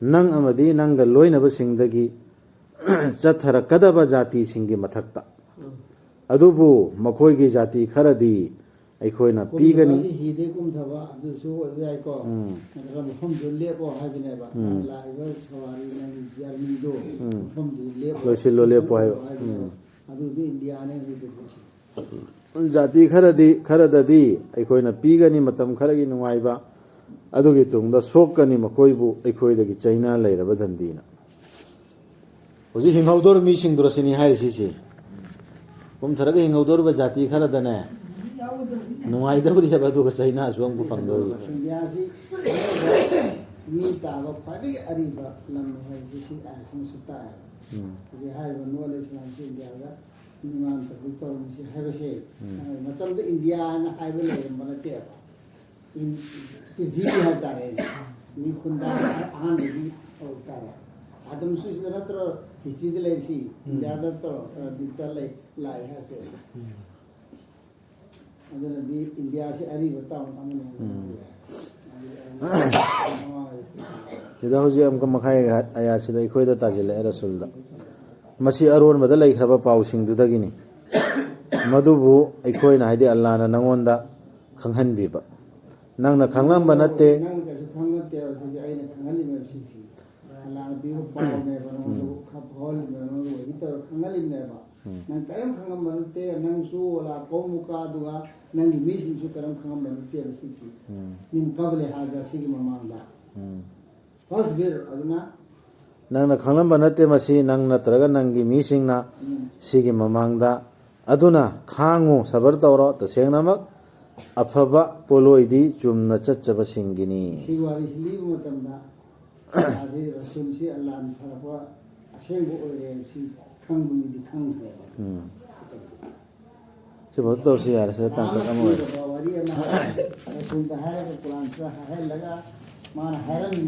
ꯅꯪ ꯑꯃꯗꯤ ꯅꯪꯒ ꯂꯣꯏꯅꯕꯁꯤꯡꯗꯒꯤ ꯆꯠꯊꯔꯛꯀꯗꯕ ꯖꯥꯇꯤꯁꯤꯡꯒꯤ ꯃꯊꯛꯇ꯫ ꯑꯗꯨꯕꯨ ꯃꯈꯣꯏꯒꯤ ꯖꯥꯇꯤ ꯈꯔꯗꯤ ꯑꯩꯈꯣꯏꯅ ꯄꯤꯒꯅꯤ꯫ ꯀꯨꯝꯊꯕꯁꯤ ꯍꯤꯗꯩ ꯀꯨꯝꯊꯕ ꯑꯗꯨꯁꯨ ꯑꯣꯏꯕ ꯌꯥꯏꯀꯣ꯫ ꯎꯝ꯫ ꯅꯠꯇ꯭ꯔꯒ ꯃꯐꯝꯗꯨ ꯂꯦꯞꯄꯣ ꯍꯥꯏꯕꯅꯦꯕ꯫ ꯎꯝ꯫ ꯂꯥꯛꯏꯕ ꯁꯋꯥꯔꯤ ꯅꯪꯒꯤ ꯖꯔꯅꯤꯗꯣ ꯎꯝ꯫ ꯃꯐꯝꯗꯨ ꯂꯦꯞꯄꯣ꯫ ꯂꯣꯏꯁꯤꯜꯂꯣ, ꯂꯦꯞꯄꯣ ꯍꯥꯏꯕ꯫ ꯍꯥꯏꯕꯅꯦꯕ꯫ ꯎꯝ꯫ ꯑꯗꯨꯗꯤ ꯏꯟꯗꯤꯌꯥꯅ ꯍꯧꯖꯤꯛ ꯍꯧꯖꯤꯛ ꯖꯥꯇꯤ ꯈꯔꯗꯤ, ꯈꯔꯗꯗꯤ ꯑꯩꯈꯣꯏꯅ ꯄꯤꯒꯅꯤ ꯃꯇꯝ ꯈꯔꯒꯤ ꯅꯨꯡꯉꯥꯏꯕ, ꯑꯗꯨꯒꯤ ꯇꯨꯡꯗ ꯁꯣꯛꯀꯅꯤ ꯃꯈꯣꯏꯕꯨ ꯑꯩꯈꯣꯏꯗꯒꯤ ꯆꯩꯅ ꯂꯩꯔꯕ ꯗꯟꯗꯤꯅ꯫ ꯍꯧꯖꯤꯛ ꯍꯤꯡꯍꯧꯗꯧꯔꯤꯕ ꯃꯤꯁꯤꯡꯗꯨꯔ ꯁꯤꯅꯤ ꯍꯥꯏꯔꯤꯁꯤ ꯁꯤ꯫ ꯀꯨꯝꯊꯔꯒ ꯍꯤꯡꯍꯧꯗꯧꯔꯤꯕ ꯖꯥꯇꯤ ꯈꯔꯗꯅꯦ ꯅꯨꯡꯉꯥꯏꯗꯧꯔꯤ ꯍꯥꯏꯕ, ꯑꯗꯨꯒ ꯆꯩꯅꯥꯁꯨ ꯑꯃꯨꯛ ꯐꯪꯗꯧꯔꯤꯕ꯫ ꯏꯟꯗꯤꯌꯥꯁꯤ ꯃꯤ ꯇꯥꯕ ꯈ꯭ꯋꯥꯏꯗꯒꯤ ꯑꯔꯤꯕ ꯂꯝꯅꯤ ꯍꯥꯏꯕꯁꯤ ꯁꯤ ꯑꯥꯏꯟꯁꯤꯅꯁꯨ ꯇꯥꯛꯑꯦꯕ꯫ ꯎꯝ꯫ ꯍꯧꯖꯤꯛ ꯍꯥꯏꯔꯤꯕ ꯅꯣꯔꯠ ꯏꯁ ꯂꯥꯏꯟꯁꯤ ꯏꯟꯗꯤꯌꯥꯗ ꯅꯤꯡꯃꯥꯟ ꯇꯧꯕꯤ ꯇꯧꯔꯝꯃꯤꯁꯤ ꯍꯥꯏꯕꯁꯦ ꯎꯝ꯫ ꯃꯇꯝꯗ ꯏꯟꯗꯤꯌꯥ ꯍꯥꯏꯅ ꯍꯥꯏꯕ ꯂꯩꯔꯝꯕ ꯅꯠꯇꯦꯕ꯫ ꯏꯟ-, ꯄ꯭ꯔꯤꯊꯤꯕꯤ ꯍꯥꯏꯇꯥꯔꯦ꯫ ꯃꯤ ꯈꯨꯟꯗꯥ ꯑꯍꯥꯟꯕꯒꯤ ꯑꯣꯏ ꯇꯥꯔꯦ꯫ ꯑꯗꯝ ꯁ꯭ꯋꯤꯁꯇ ꯅꯠꯇ꯭ꯔꯣ ꯍꯤꯁꯇ꯭ꯔꯤꯗ ꯂꯩꯔꯤꯁꯤ? ꯏꯟꯗꯤꯌꯥꯗ ꯅꯠꯇ꯭ꯔꯣ ꯕꯤꯛꯇ ꯂꯩ, ꯂꯥꯛꯑꯦ ꯍꯥꯏꯁꯦ? ꯑꯗꯨꯅꯗꯤ ꯏꯟꯗꯤꯌꯥꯁꯤ ꯑꯔꯤꯕ ꯇꯥꯎꯟ ꯑꯃꯅꯤ ꯍꯥꯏꯅ ꯎꯝ꯫ ꯈꯟꯕ ꯌꯥꯏ꯫ ꯑꯗꯨ ꯑꯔꯤꯕ ꯇꯥꯎꯟ ꯑꯃ ꯑꯣꯏ-, ꯁꯤꯗ ꯍꯧꯖꯤꯛ ꯑꯃꯨꯛꯀ ꯃꯈꯥꯏ ꯑꯌꯥꯠꯁꯤꯗ ꯑꯩꯈꯣꯏꯗ ꯇꯥꯁꯤꯜꯂꯛꯑꯦ ꯔꯁꯨꯜꯗ꯫ ꯃꯁꯤ ꯑꯔꯣꯟꯕꯗ ꯂꯩꯈ꯭ꯔꯕ ꯄꯥꯎꯁꯤꯡꯗꯨꯗꯒꯤꯅꯤ꯫ ꯃꯗꯨꯕꯨ ꯑꯩꯈꯣꯏꯅ, ꯍꯥꯏꯗꯤ ꯑꯜꯂꯥꯅ ꯅꯪꯉꯣꯟꯗ ꯈꯪꯍꯟꯕꯤꯕ꯫ ꯅꯪꯅ ꯈꯪꯂꯝꯕ ꯅꯠꯇꯦ꯫ ꯅꯪ ꯀꯩꯁꯨ ꯈꯪꯕ ꯅꯠꯇꯦꯕ, ꯁꯤꯁꯦ ꯑꯩꯅ ꯈꯪꯍꯜꯂꯤꯕ ꯁꯤꯁꯤ꯫ ꯑꯜꯂꯥꯅ ꯄꯤꯕ ꯄꯥꯎꯅꯦꯕ, ꯅꯉꯣꯟꯗ ꯎꯝ꯫ ꯈꯔ ꯐꯥꯎꯍꯜꯂꯤꯕ, ꯅꯉꯣꯟꯗ ꯋꯥꯔꯤ ꯇꯧꯔ ꯈꯪꯍꯜꯂꯤꯕꯅꯦꯕ꯫ ꯎꯝ꯫ ꯅꯪ ꯀꯔꯤꯝ ꯈꯪꯉꯝꯕ ꯅꯠꯇꯦ, ꯅꯪꯁꯨ ꯑꯣꯂꯥ ꯀꯧꯃꯨꯀꯥꯗꯨꯒ ꯅꯪꯒꯤ ꯃꯤꯁꯤꯡꯁꯨ ꯀꯔꯤꯝ ꯈꯪꯉꯝꯕ ꯅꯠꯇꯦꯕ ꯁꯤꯁꯤ꯫ ꯎꯝ꯫ ꯃꯤꯟ ꯀꯕꯂꯦ ꯍꯥꯖꯥ ꯁꯤꯒꯤ ꯃꯃꯥꯡꯗ꯫ ꯎꯝ꯫ ꯐꯁꯕꯤꯔ ꯑꯗꯨꯅ ꯅꯪꯅ ꯈꯪꯂꯝꯕ ꯅꯠꯇꯦ ꯃꯁꯤ, ꯅꯪ ꯅꯠꯇ꯭ꯔꯒ ꯅꯪꯒꯤ ꯃꯤꯁꯤꯡꯅ ꯎꯝ꯫ ꯁꯤꯒꯤ ꯃꯃꯥꯡꯗ꯫ ꯑꯗꯨꯅ ꯈꯥꯡꯉꯨ, ꯁꯕꯔ ꯇꯧꯔꯣ, ꯇꯁꯦꯡꯅꯃꯛ ꯑꯐꯕ ꯄꯣꯠꯂꯣꯏꯗꯤ ꯆꯨꯝꯅ ꯆꯠꯆꯕꯁꯤꯡꯒꯤꯅꯤ꯫ ꯁꯤꯒꯤ ꯋꯥꯔꯤꯁꯤ ꯂꯤꯕ ꯃꯇꯝꯗ ꯑꯁꯤ ꯔꯁꯨꯜꯁꯤ ꯑꯜꯂꯥꯅ ꯊꯥꯔꯛꯄ ꯑꯁꯦꯡꯕ ꯑꯣꯏꯔꯦ ꯁꯤ ꯈꯪꯕ ꯃꯤꯗꯤ ꯈꯪꯈ꯭ꯔꯦꯕ꯫ ꯎꯝ꯫ ꯁꯤꯐꯥꯎ ꯇꯧꯔꯁꯤ ꯌꯥꯔꯦ, ꯁꯤꯗ ꯇꯥꯡꯀꯛ ꯑꯃ ꯑꯣꯏꯔꯦ꯫ ꯋꯥꯔꯤ ꯑꯃ ꯍꯥꯏꯔꯒ, ꯔꯁꯨꯜꯗ ꯍꯥꯏꯔꯒ ꯀꯨꯔꯥꯟꯁꯤꯗ ꯍꯥꯏꯍꯜꯂꯒ ꯃꯥꯅ ꯍꯥꯏꯔꯝꯃꯤ